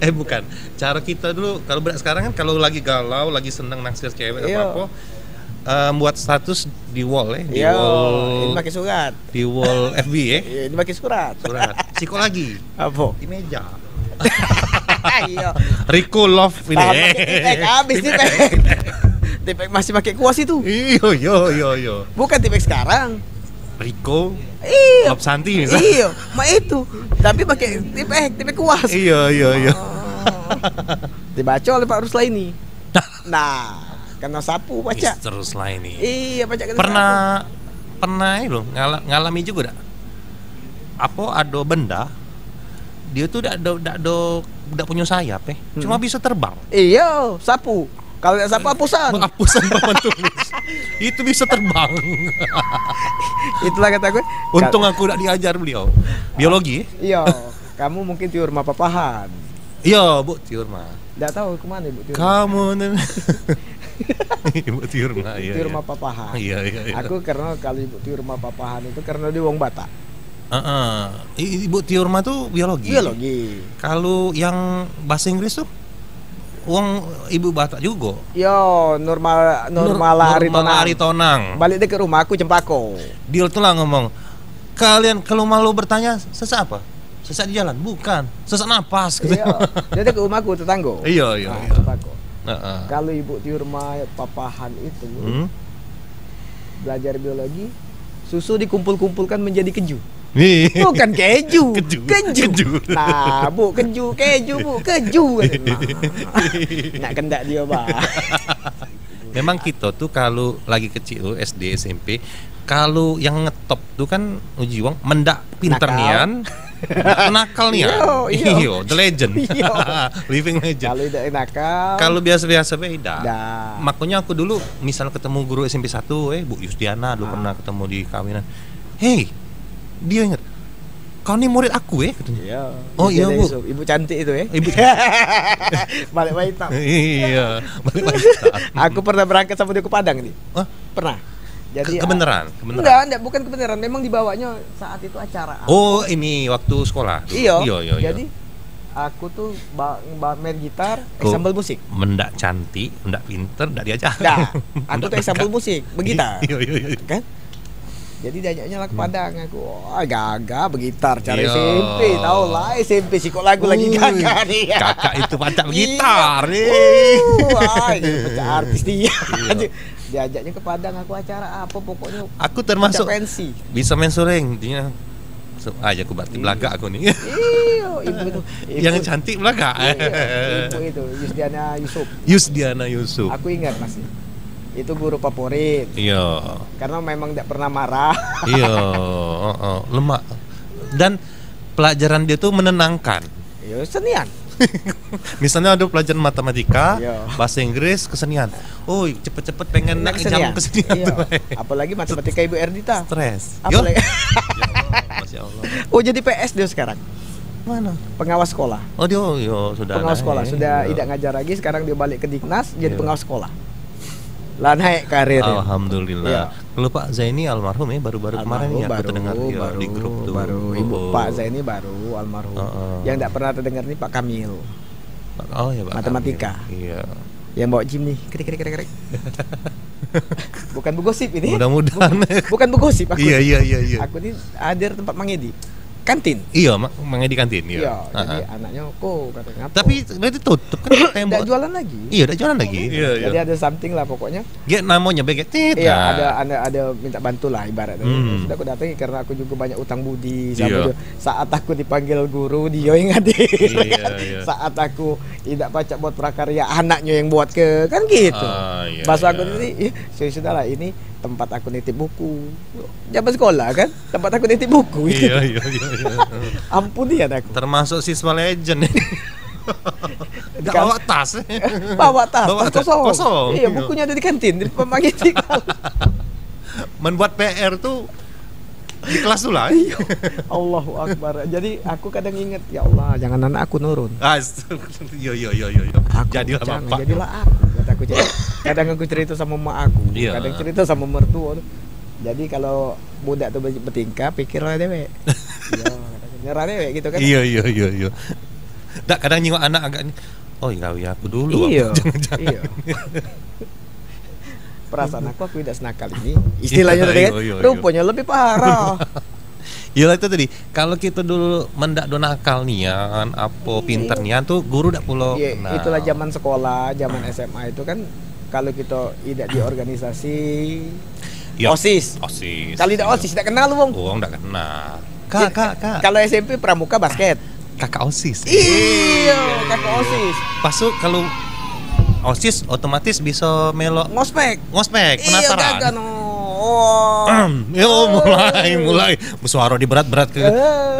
Eh, bukan. Cara kita dulu, kalau budak sekarang kan kalau lagi galau, lagi seneng naksir cewek Iya. apa-apa, eh, buat status di wall, eh, di Iya, wall, ini pakai surat. Di wall F B, eh. Iya, ini pakai surat. Surat. Siko lagi. Apa? Di meja. Iya. Rico Love ini, Tahan eh. Pakai tipek, habis tipek. Tipek masih pakai kuas itu. Iyo, iyo, iyo, iyo. Bukan tipek sekarang. Rico. Iyo. Love Santi misal. Iyo, mak itu. Tapi pakai tipek, tipek kuas. Iyo, iyo, iyo. Oh. Dibaca oleh Pak Ruslaini. Nah, kena sapu pacak. Mister Ruslaini. Iyo, pacak kena Pernah, sapu. Pernah ini loh, ngala-, ngalami juga dak? Apa ada benda, dia tuh dak ada, dak ada, dak punya sayap, eh. Hmm. Cuma bisa terbang. Iyo, sapu. Kalau dak sapu, hapusan. Hapusan papan tulis. Itu bisa terbang. Itulah kata gue. Untung aku dak diajar beliau. Biologi, eh? Iyo, kamu mungkin tiur rumah papahan. Iyo, Bu, tiur rumah. Dak tahu ke mana Ibu Tiur. Kamu nen. Ibu Tiur mah, iya, Tiur iya. Rumah Papahan. Iya, iya, iya. Aku karena kalau Ibu Tiur rumah Papahan itu karena dia wong Batak. Heeh. I-, Ibu Tiur mah tuh biologi. Biologi. Kalau yang bahasa Inggris tuh wong Ibu Batak juga. Yo, normal, Nur-, normal Aritonang. Aritonang. Balik dia ke rumah aku Cempako. Dia tuh lah ngomong, "Kalian kalau malu bertanya, sesak apa?" Sesak di jalan? Bukan. Sesak napas, gitu. Iya. Dia ada ke rumahku, tetanggo. Iya, iya, nah, iya. Tetanggo. Heeh. Kalau ibu di rumah papahan itu, hmm? Belajar biologi, susu dikumpul-kumpulkan menjadi keju. Nih. Bukan keju. Keju. Keju. Keju. Nah, Bu, keju, keju, Bu, keju. Nah. Nak kendak dia, bah. Memang kita tuh kalau lagi kecil tuh, S D, S M P, kalau yang ngetop tuh kan uji wong mendak pinter nian, nakal nian. Iyo, iyo. Iyo, the legend. Iyo. Living legend. Kalau idak nakal. Kalau biasa-biasa be idak. Dah. Makanya aku dulu misal ketemu guru S M P satu, eh, Bu Yustiana dulu pernah ketemu di kawinan. "Hei," dia ingat, "Kau ni murid aku, eh," katanya. Iya. Oh, iya, Bu. Ibu cantik itu, eh. Ibu. Balik Baitang. Iya, balik Baitang. Aku pernah berangkat sama dia ke Padang nih. Hah? Pernah. Jadi, ke-, kebeneran, kebeneran. Enggak, enggak, bukan kebeneran. Memang dibawanya saat itu acara. Oh, ini waktu sekolah dulu. Iya. Iya, iya, iya. Jadi, aku tuh ba-, ba-, main gitar, ensemble musik. Mendak cantik, mendak pinter, mendak diajar. Nah, aku tuh ensemble musik, begitar. Iya, iya, iya. Kan? Jadi diajaknya lah ke Padang aku. Wah, gagah begitar cara S M P, tau lah S M P sikok lagu lagi gagah ni. Kakak itu pacak begitar ni. Wah, ini pacak artis dia. Iya. Diajaknya ke Padang aku acara apa pokoknya. Aku termasuk bisa main suling dia. So, aja aku berarti belagak aku ni. Iyo, ibu itu. Yang cantik belagak. Iyo, ibu itu, Yusdiana Yusuf. Yusdiana Yusuf. Aku ingat masih. Itu guru favorit. Iya. Karena memang tidak pernah marah. Iya, heeh. Lemak. Dan pelajaran dia tuh menenangkan. Iya, senian. Misalnya ada pelajaran matematika, bahasa Inggris, kesenian. Oh, cepet-cepet pengen nak jam kesenian tuh. Iya. Apalagi matematika Ibu Erdita. Stres. Apalagi. Ya Allah, Masya Allah. Oh, jadi P S dia sekarang. Mana? Pengawas sekolah. Oh, dia, yo, sudah pengawas sekolah, sudah tidak ngajar lagi, sekarang dia balik ke Diknas, jadi pengawas sekolah. Lah naik karir. Alhamdulillah. Iya. Kalau Pak Zaini almarhum ya, baru-baru kemarin almarhum, ya aku baru, dengar, ya, baru, di grup tuh. Baru. Oh, ibu, oh. Pak Zaini baru almarhum. Heeh. Yang ndak pernah terdengar ni Pak Kamil. Pak, oh ya, Pak Matematika. Kamil. Iya. Yang bawa gym nih, krik, krik, krik, krik. Bukan begosip ini. Mudah-mudahan. Bukan, bukan begosip aku. Iya, iya, iya, iya. Aku ni hadir tempat Mang Edi. Kantin. Iya, Mang Edi kantin, iya. Iya, jadi anaknya, "Ko," katanya, "ngapo?" Tapi berarti tutup kan tembok. Dak jualan lagi. Iya, dak jualan lagi. Iya, iya. Jadi ada something lah pokoknya. Dia namanya beget tit. Iya, nah. Ada, ada, ada minta bantu lah ibaratnya. Hmm. Sudah aku datangi karena aku juga banyak utang budi sama dia. Iya. Saat aku dipanggil guru, dia yang hadir. Iya, iya. Saat aku idak pacak buat prakarya, anaknya yang buat ke, kan gitu. Ah, iya, bahasa aku iya. Tadi, "Ih, sudah, sudahlah, ini tempat aku nitip buku." Zaman sekolah kan, tempat aku nitip buku. Iya, iya, iya, iya. Ampun ya aku. Termasuk siswa legend. Enggak bawa tas. Bawa tas, bawa tas kosong. Kosong. Iya, bukunya ada di kantin, di pemangit. Membuat P R tuh di kelas tuh lah. Iya. Allahu Akbar. Jadi aku kadang inget, "Ya Allah, jangan anak aku nurun." Astagfirullah. Yo, yo, yo, yo, yo. Aku jadilah jangan, bapak. Jadilah aku, kata aku. Kadang aku cerita sama emak aku, iya. Kadang cerita sama mertua tuh. Jadi kalau budak tuh bertingkah, pikirlah dewek. Iya, nyerah dewek gitu kan. Iya, iya, iya, iya. Dak, kadang nyingok anak agak ni, "Oh, gawe aku dulu." Iya, apa? Jangan-jangan. Iya. Perasaan aku, aku tidak senakal ini. Istilahnya tadi kan, iya, iya, iya. Rupanya lebih parah. Iya lah itu tadi. Kalau kita dulu mendak do nakal nian, apa pinter nian tuh guru dak pulo kenal. Iya, itulah zaman sekolah, zaman S M A itu kan kalau kita idak di organisasi, iya, OSIS. OSIS. Kalau idak, iya, OSIS, idak kenal wong. Wong dak kenal. Kak, kak, kak. Kalau S M P pramuka basket. Kakak OSIS. Iya, kakak OSIS. Pas tu kalau OSIS otomatis bisa melok ngospek. Ngospek, iya, penataran. Gagan, oh. Yo, mulai, mulai. Suara di berat-berat ke. Eh.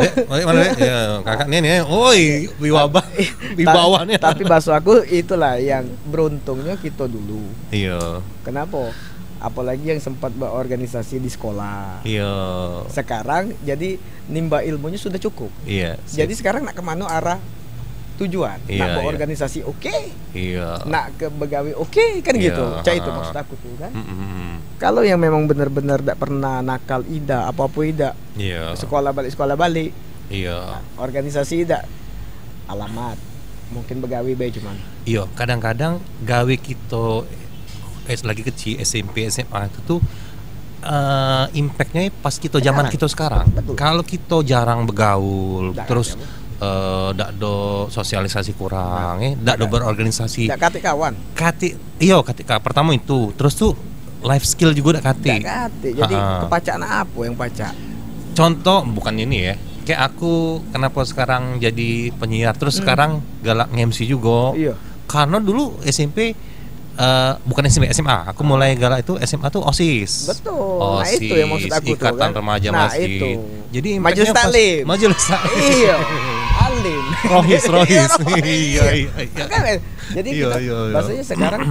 Eh, mana, mana, ya, kakak ni, ni. Oi, wibawa. Tapi, wibawa ni. Tapi bahasa aku itulah yang beruntungnya kita dulu. Iya. Kenapa? Apalagi yang sempat berorganisasi di sekolah. Iya. Sekarang jadi nimba ilmunya sudah cukup. Iya, sip. Jadi sekarang nak kemana arah tujuan? Iya, nak berorganisasi, iya, oke. Iya. Nak ke begawe, oke, kan gitu. Iya, cak itu maksud aku tuh kan. Mm, mm, mm. Kalau yang memang bener-bener dak pernah nakal idak, apa-apa idak. Iya. Sekolah balik, sekolah balik. Iya. Nah, organisasi idak, alamat. Mungkin begawe bae cuman. Iyo, kadang-kadang gawe kito, eh, lagi kecil, S M P, S M A itu tuh, eh, impactnya pas kito zaman kito sekarang. Sekarang. Betul. Kalau kito jarang begaul, dak terus, eh, dak do sosialisasi kurang, eh, dak do berorganisasi. Dak katik kawan. Katik, iyo, katik ka-, pertama itu. Terus tuh life skill juga dak katik. Dak katik. Jadi, ha-ha, kepacak nak apo yang pacak? Contoh, bukan ini ya. Kayak aku kenapa sekarang jadi penyiar, terus, hmm, sekarang galak nge-M C juga. Iya. Karena dulu S M P, eh, bukan S M P, S M A. Aku mulai galak itu S M A tuh OSIS. Betul. Nah, itu yang maksud aku tuh, Ikatan kan. Remaja, nah, Masjid. Itu. Jadi majelis impactnya pas taklim. Majelis taklim. Iya. Alim. Rohis, iya, rohis. Rohis. Iya, iya, iya. Kan, eh, jadi iya, kita, iya, iya, bahasanya sekarang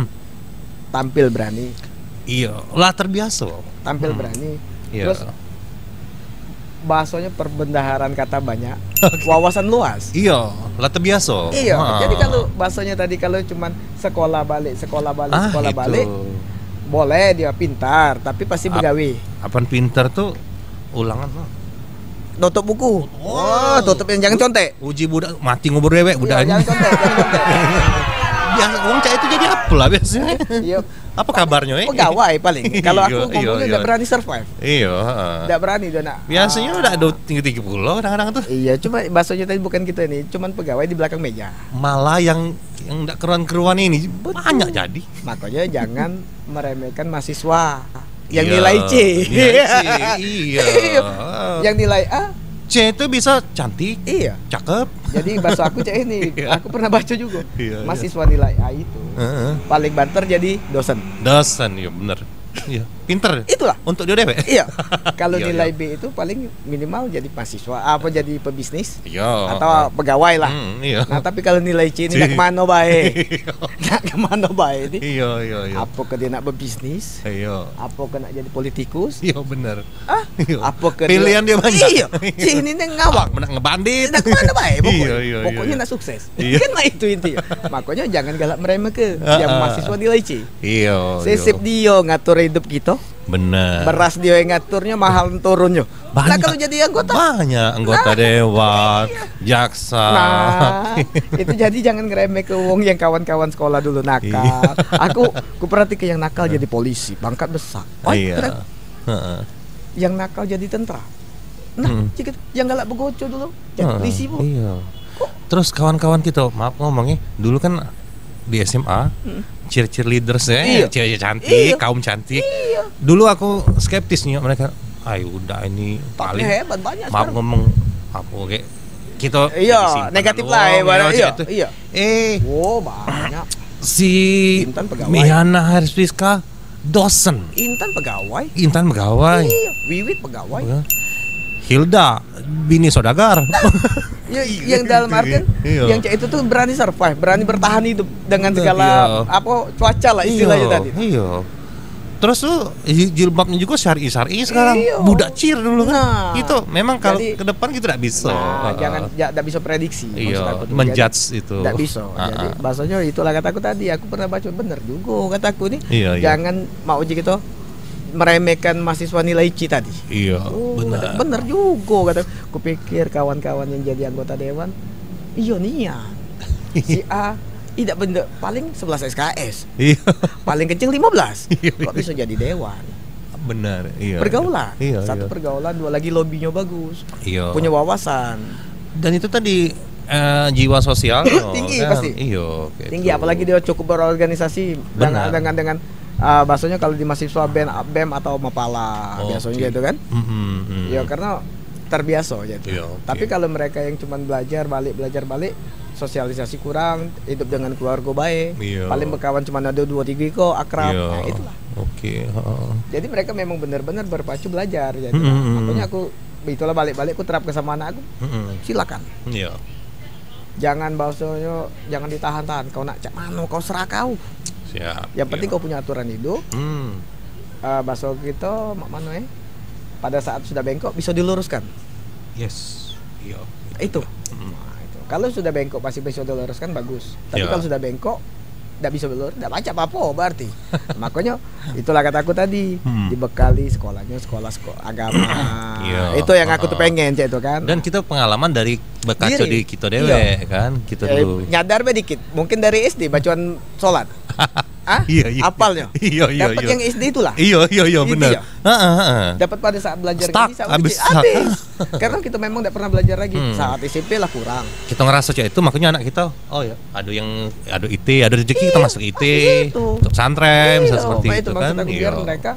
tampil berani. Iya, lah terbiasa. Tampil, hmm, berani. Iya. Terus bahasanya perbendaharaan kata banyak, oke, wawasan luas. Iya, lah terbiasa. Iya, ha, jadi kalau bahasanya tadi kalau cuman sekolah balik, sekolah balik, ah, sekolah itu balik, boleh dia pintar, tapi pasti ap-, begawe. Apaan pintar tuh ulangan tuh. Nutup buku. Oh. Wah, tutup yang jangan contek. Uji budak mati ngubur dewek budak. Iya, jangan contek, jangan contek. Biasa wong cak itu jadi apa lah biasanya? Iya. Apa kabarnya, eh? Pegawai paling. Kalau aku, iya, ngomongnya iya, ndak berani survive. Iya, heeh. Ndak berani dia nak. Biasanya ah, udah ada tinggi tiga puluh kadang-kadang tuh. Iya, cuma bahasanya tadi bukan kita ini, cuman pegawai di belakang meja. Malah yang, yang ndak keruan-keruan ini, betul, banyak jadi. Makanya jangan meremehkan mahasiswa. Yang, iya, nilai C. Nilai C, iya. Iya. Yang nilai A. C itu bisa cantik, iya, cakep. Jadi bahasa aku cak ini, iya, aku pernah baca juga. Iya, iya. Mahasiswa nilai A itu, heeh, paling banter jadi dosen. Dosen, iya bener. Iya, pinter. Itulah. Untuk dia dewek. Iya. Kalau, iya, nilai, iya, B itu paling minimal jadi mahasiswa, apa, jadi pebisnis, iya, atau, heeh, pegawai lah. Hmm, iya. Nah, tapi kalau nilai C ini, C, nak kemana bae? Iya. Nak kemana bae ini? Iya, iya, iya. Apa ke dia nak berbisnis? Iya. Apa ke nak jadi politikus? Iya, bener. Ah, iya. Apa ke pilihan dia, dia banyak. Iya, C ini nih ngawak. Nak ngebandit. Nak kemana bae pokoknya. Iya, iya, iya, pokoknya iya, nak sukses. Iya. Kan lah itu intinya. Makanya jangan galak meremeh ke. Heeh. Yang mahasiswa nilai C. Iya, iya. Sesip dia ngatur hidup kita. Bener. Beras dio yang ngaturnyo, mahal turunnyo. Nah, banyak, kalau jadi anggota, banyak anggota, nah, dewan, iya, jaksa. Nah, itu jadi jangan ngeremeh ke wong yang kawan-kawan sekolah dulu nakal. Iya. Aku, aku perhati ke yang nakal jadi polisi, pangkat besar. Oh, iya, keren. Heeh. Yang nakal jadi tentara. Nah, hmm, cik, yang galak begoco dulu jadi, heeh, polisi, Bu. Iya. Kok? Terus kawan-kawan kita, maaf ngomong ya, dulu kan di S M A, hmm, cheer cheerleaders ya, iya, cewek cantik, iya, kaum cantik. Iya. Dulu aku skeptis nih mereka. Ayo udah ini. Tapi paling hebat, banyak maaf sekarang ngomong, apa kayak kita, iya, negatif lah, ya, ibarat, iya, gitu. Iya. Eh, wow, banyak. Si Intan pegawai. Miana Haris Priska dosen. Intan pegawai. Intan pegawai. Iya, Wiwit pegawai. Iya. Hilda bini saudagar. Ya, yang dalam artian, iya, yang cak itu tuh berani survive, berani bertahan hidup dengan segala, iya, apa, cuaca lah istilahnya, iya, tadi. Iya. Terus tuh jilbabnya juga syar'i-syar'i sekarang. Iya. Budak cheer dulu kan. Nah, itu memang kalau jadi, ke depan kita tidak bisa. Nah, heeh, jangan, ja-, tidak bisa prediksi, iya, maksud aku tuh. Jadi, menjudge itu. Tidak bisa. Heeh. Jadi bahasanya itulah kataku tadi. Aku pernah baca, bener juga kataku nih. Iya, iya. Jangan mau aja gitu meremehkan mahasiswa nilai C tadi. Iya, oh, benar. Bener juga kata. Kupikir kawan-kawan yang jadi anggota dewan, iyo nian. Si A, tidak bener, paling sebelas S K S. Iya. Paling kenceng lima belas. Iya, iya. Kok bisa jadi dewan? Benar, iya. Pergaulan. Iya, satu, iya, pergaulan, dua lagi lobbynya bagus. Iya. Punya wawasan. Dan itu tadi, eh, jiwa sosial tinggi kan? Pasti. Iya, kayak tinggi, itu. Apalagi dia cukup berorganisasi. Benar. Dengan, dengan, dengan, eh, bahasanya kalau di mahasiswa bem, bem atau mapala, oh, biasanya oke, gitu kan. Mm-mm, mm. Ya, karena terbiasa aja itu. Iya, oke. Tapi kalau mereka yang cuman belajar balik, belajar balik, sosialisasi kurang, hidup dengan keluarga bae. Iya. Paling bekawan cuman ada dua tiga iko akrab. Iya. Nah, itulah. Oke, heeh. Jadi mereka memang benar-benar berpacu belajar jadi. Mm-mm. Nah, makanya aku itulah balik-balik aku terapke sama anak aku. Mm-mm. Silakan. Iya. Jangan bahasanya, jangan ditahan-tahan. Kau nak cak mano, kau serah kau. Siap. Yang penting, iya, kau punya aturan hidup. Hmm. Eh, bahasa kita, mak mano, eh? Pada saat sudah bengkok, bisa diluruskan. Yes. Iya. Itu. Hmm. Nah, itu. Kalau sudah bengkok, masih bisa diluruskan, bagus. Tapi, iya, kalau sudah bengkok, tidak bisa dilurus, tidak baca apa-apa berarti. Makanya, itulah kataku tadi, hmm, dibekali sekolahnya, sekolah, sekolah agama. Iya. Itu yang aku tuh, heeh, pengen, cak itu kan. Dan kita pengalaman dari bekaco diri, di kita dewek, iya, kan, kita, eh, dulu. Nyadar be dikit, mungkin dari S D bacaan sholat. Ah? Iya, iya. Apalnya? Iya, iya, dapat iya, yang S D itulah. Iya, iya, iya, itu benar. Ya. Heeh, heeh. Dapat pada saat belajar stuck, ngaji sama habis, kecil, habis. Karena kita memang tidak pernah belajar lagi. Hmm. Saat S M P lah kurang. Kita ngerasa cak itu, makanya anak kita, oh ya, ada yang, ada I T, ada rezeki, kita, iya, masuk I T, pasti itu, masuk pesantren, iya, seperti apa itu, itu maksud kan. Aku, biar, iya, mereka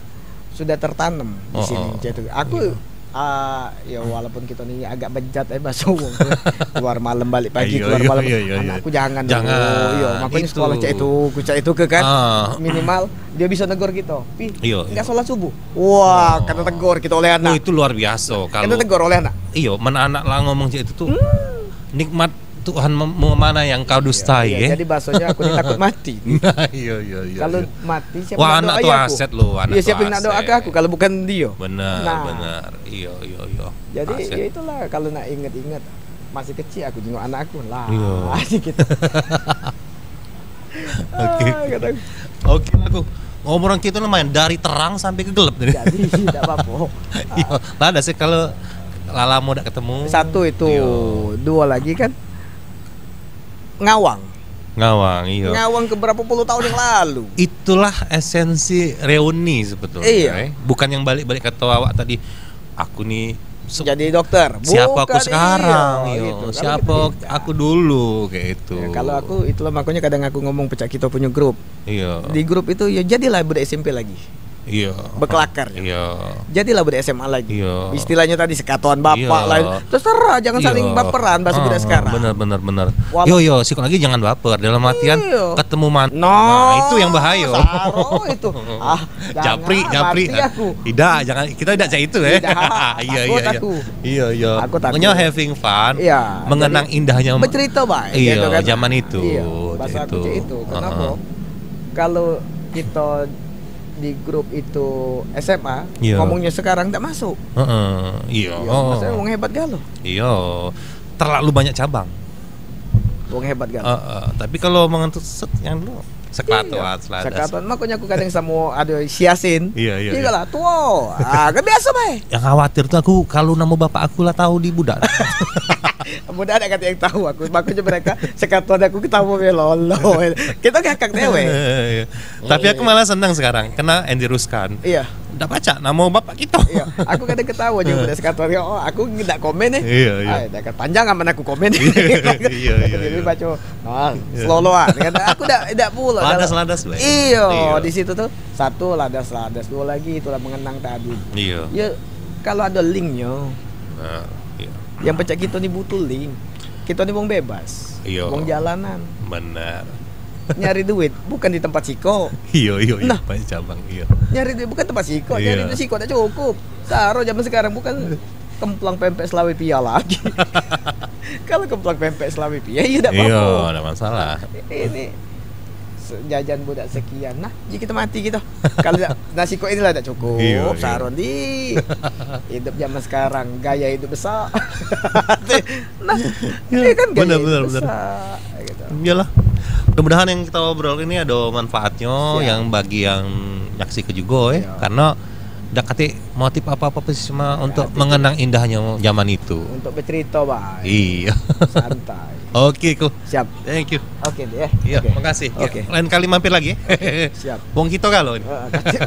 sudah tertanam di, oh, sini, oh, cak itu. Aku, iya. Ah, ya walaupun kita ni agak bejat, eh, bahasa wong tu. Keluar malam, balik pagi, iya, keluar, iya, malam. Iya, iya, iya. Anakku jangan dulu. Jangan. Iya, makanya itu. Sekolah cak itu, ku cak itu ke kan. Ah. Minimal dia bisa negor kita. Pi, iya, enggak, iya, sholat subuh. Wah, oh, kena tegor kita oleh anak. Oh, itu luar biasa. Kena kalau tegor oleh anak. Iya, men anak lah ngomong cak itu tuh. Hmm. Nikmat Tuhan mem-, mana yang kau dustai, iya, iya, eh? Jadi bahasanya aku ni takut mati. Nah, iya, iya, iya, kalau iya, mati, siapa, wah, nak anak doai tu aku? Aset lo, anak, iya, tu siapa yang nak doa ke aku kalau bukan dia? Benar, nah, benar. Iya, iya, iya. Jadi, aset. Ya itulah, kalau nak inget-inget, masih kecil aku jenguk anak aku lah. Iya. Asik gitu. Oke. Ah, kata aku. Oke, aku. Ngomong kita lumayan dari terang sampai ke gelap tadi. Jadi, tidak apa-apa. Iya, lah ada sih kalau lama dak ketemu. Satu itu, iya, dua lagi kan ngawang. Ngawang, iya. Ngawang ke berapa puluh tahun yang lalu. Itulah esensi reuni sebetulnya, iya, eh. Bukan yang balik-balik kata awak tadi, aku ni se-, jadi dokter. Siapa aku sekarang, iya, gitu. Kalau siapa kita tidak, aku dulu, kayak itu. Ya, kalau aku, itulah makanya kadang aku ngomong pecah kita punya grup. Iya. Di grup itu, ya, jadilah budak S M P lagi. Iya. Bekelakar. Iya. Jadilah budak S M A lagi. Iya. Istilahnya tadi sekatuan bapak, iya, lah. Terserah, jangan, iya, saling baperan bahasa, ah, budak sekarang. Bener, bener, bener. Wala- yo, yo, sikok lagi jangan baper. Dalam artian, iya, ketemu man-, nah, nah, itu yang bahaya. Saro itu. Ah, japri, jangan, japri, mati aku. Tidak, jangan. Kita tidak cak itu, eh. Tidak. Iya, takut, iya, iya, aku. Iya, iya. Aku takut. Pokoknya having fun, iya, mengenang jadi indahnya, bercerita baik, iya, gitu kan. Zaman itu, iya, bahasa aku cak itu. Kenapa? Heeh. Kalau kita di grup itu S M A, iya, ngomongnya sekarang tak masuk. Heeh, iya. Iya, oh, maksudnya wong hebat galo. Iya, terlalu banyak cabang. Wong hebat galo. Heeh, tapi kalau omongan tuh set yang dulu, Sekatuan, iya, seladas. Sekatuan. Makonyo aku kadang samo ado siasin. Iya, iya, iya. Iyolah, tuo. Ah, kan biaso bae. Yang khawatir tu aku kalu namo bapak aku lah tau di budak. Budak dak katek yang tau aku. Makonyo mereka sekatuan aku ketawa be lolo. Kito ngakak dewek. Iya. Tapi aku malah senang sekarang kena Andy Ruskan. Iya. Dak pacak namo bapak kito. Iya, aku kadang ketawa juga budak sekatuan. Oh, aku dak komen eh. Iya, iya. Ai, dak panjang aman aku komen. Iya, iya, iya. Jadi baco, ah, iya, seloloan. Kata aku dak, dak pulo. Ladas-ladas bae. Iyo, iyo, di situ tuh satu ladas-ladas, dua lagi itulah mengenang tadi. Iyo. Ya, kalau ada linknyo. Nah, iyo. Yang pecah kita ni butuh link. Kita ni wong bebas. Iyo. Wong jalanan. Benar. Nyari duit bukan di tempat siko. Iyo, iyo, iyo. Nah. Banyak cabang, iyo. Nyari duit bukan tempat siko, iyo, nyari duit siko dak cukup. Saro zaman sekarang bukan kemplang pempek selawe pia lagi. Kalau kemplang pempek selawe pia, iyo dak apa-apa. Iyo, dak masalah. Ini se-, jajan budak sekian. Nah, jadi kita mati gitu. Kalau dak, nasi kok inilah dak cukup. Iyo, iyo. Saro di hidup zaman sekarang, gaya hidup besar. Nah, iyo, ini kan gaya bener, hidup bener, bener, besar, gitu. Iyalah. Mudah-mudahan yang kita obrol ini ada manfaatnya, siap, yang bagi yang nyaksike juga, eh. Iya. Karena dak katik motif apa-apa pun cuma untuk mengenang indahnya zaman itu. Untuk bercerita, Bang. Iya. Santai. Oke, cool. Siap. Thank you. Oke, deh, ya. Iya, oke, makasih. Oke. Lain kali mampir lagi. Oke, siap. Wong kita kalau ini. Heeh, katik.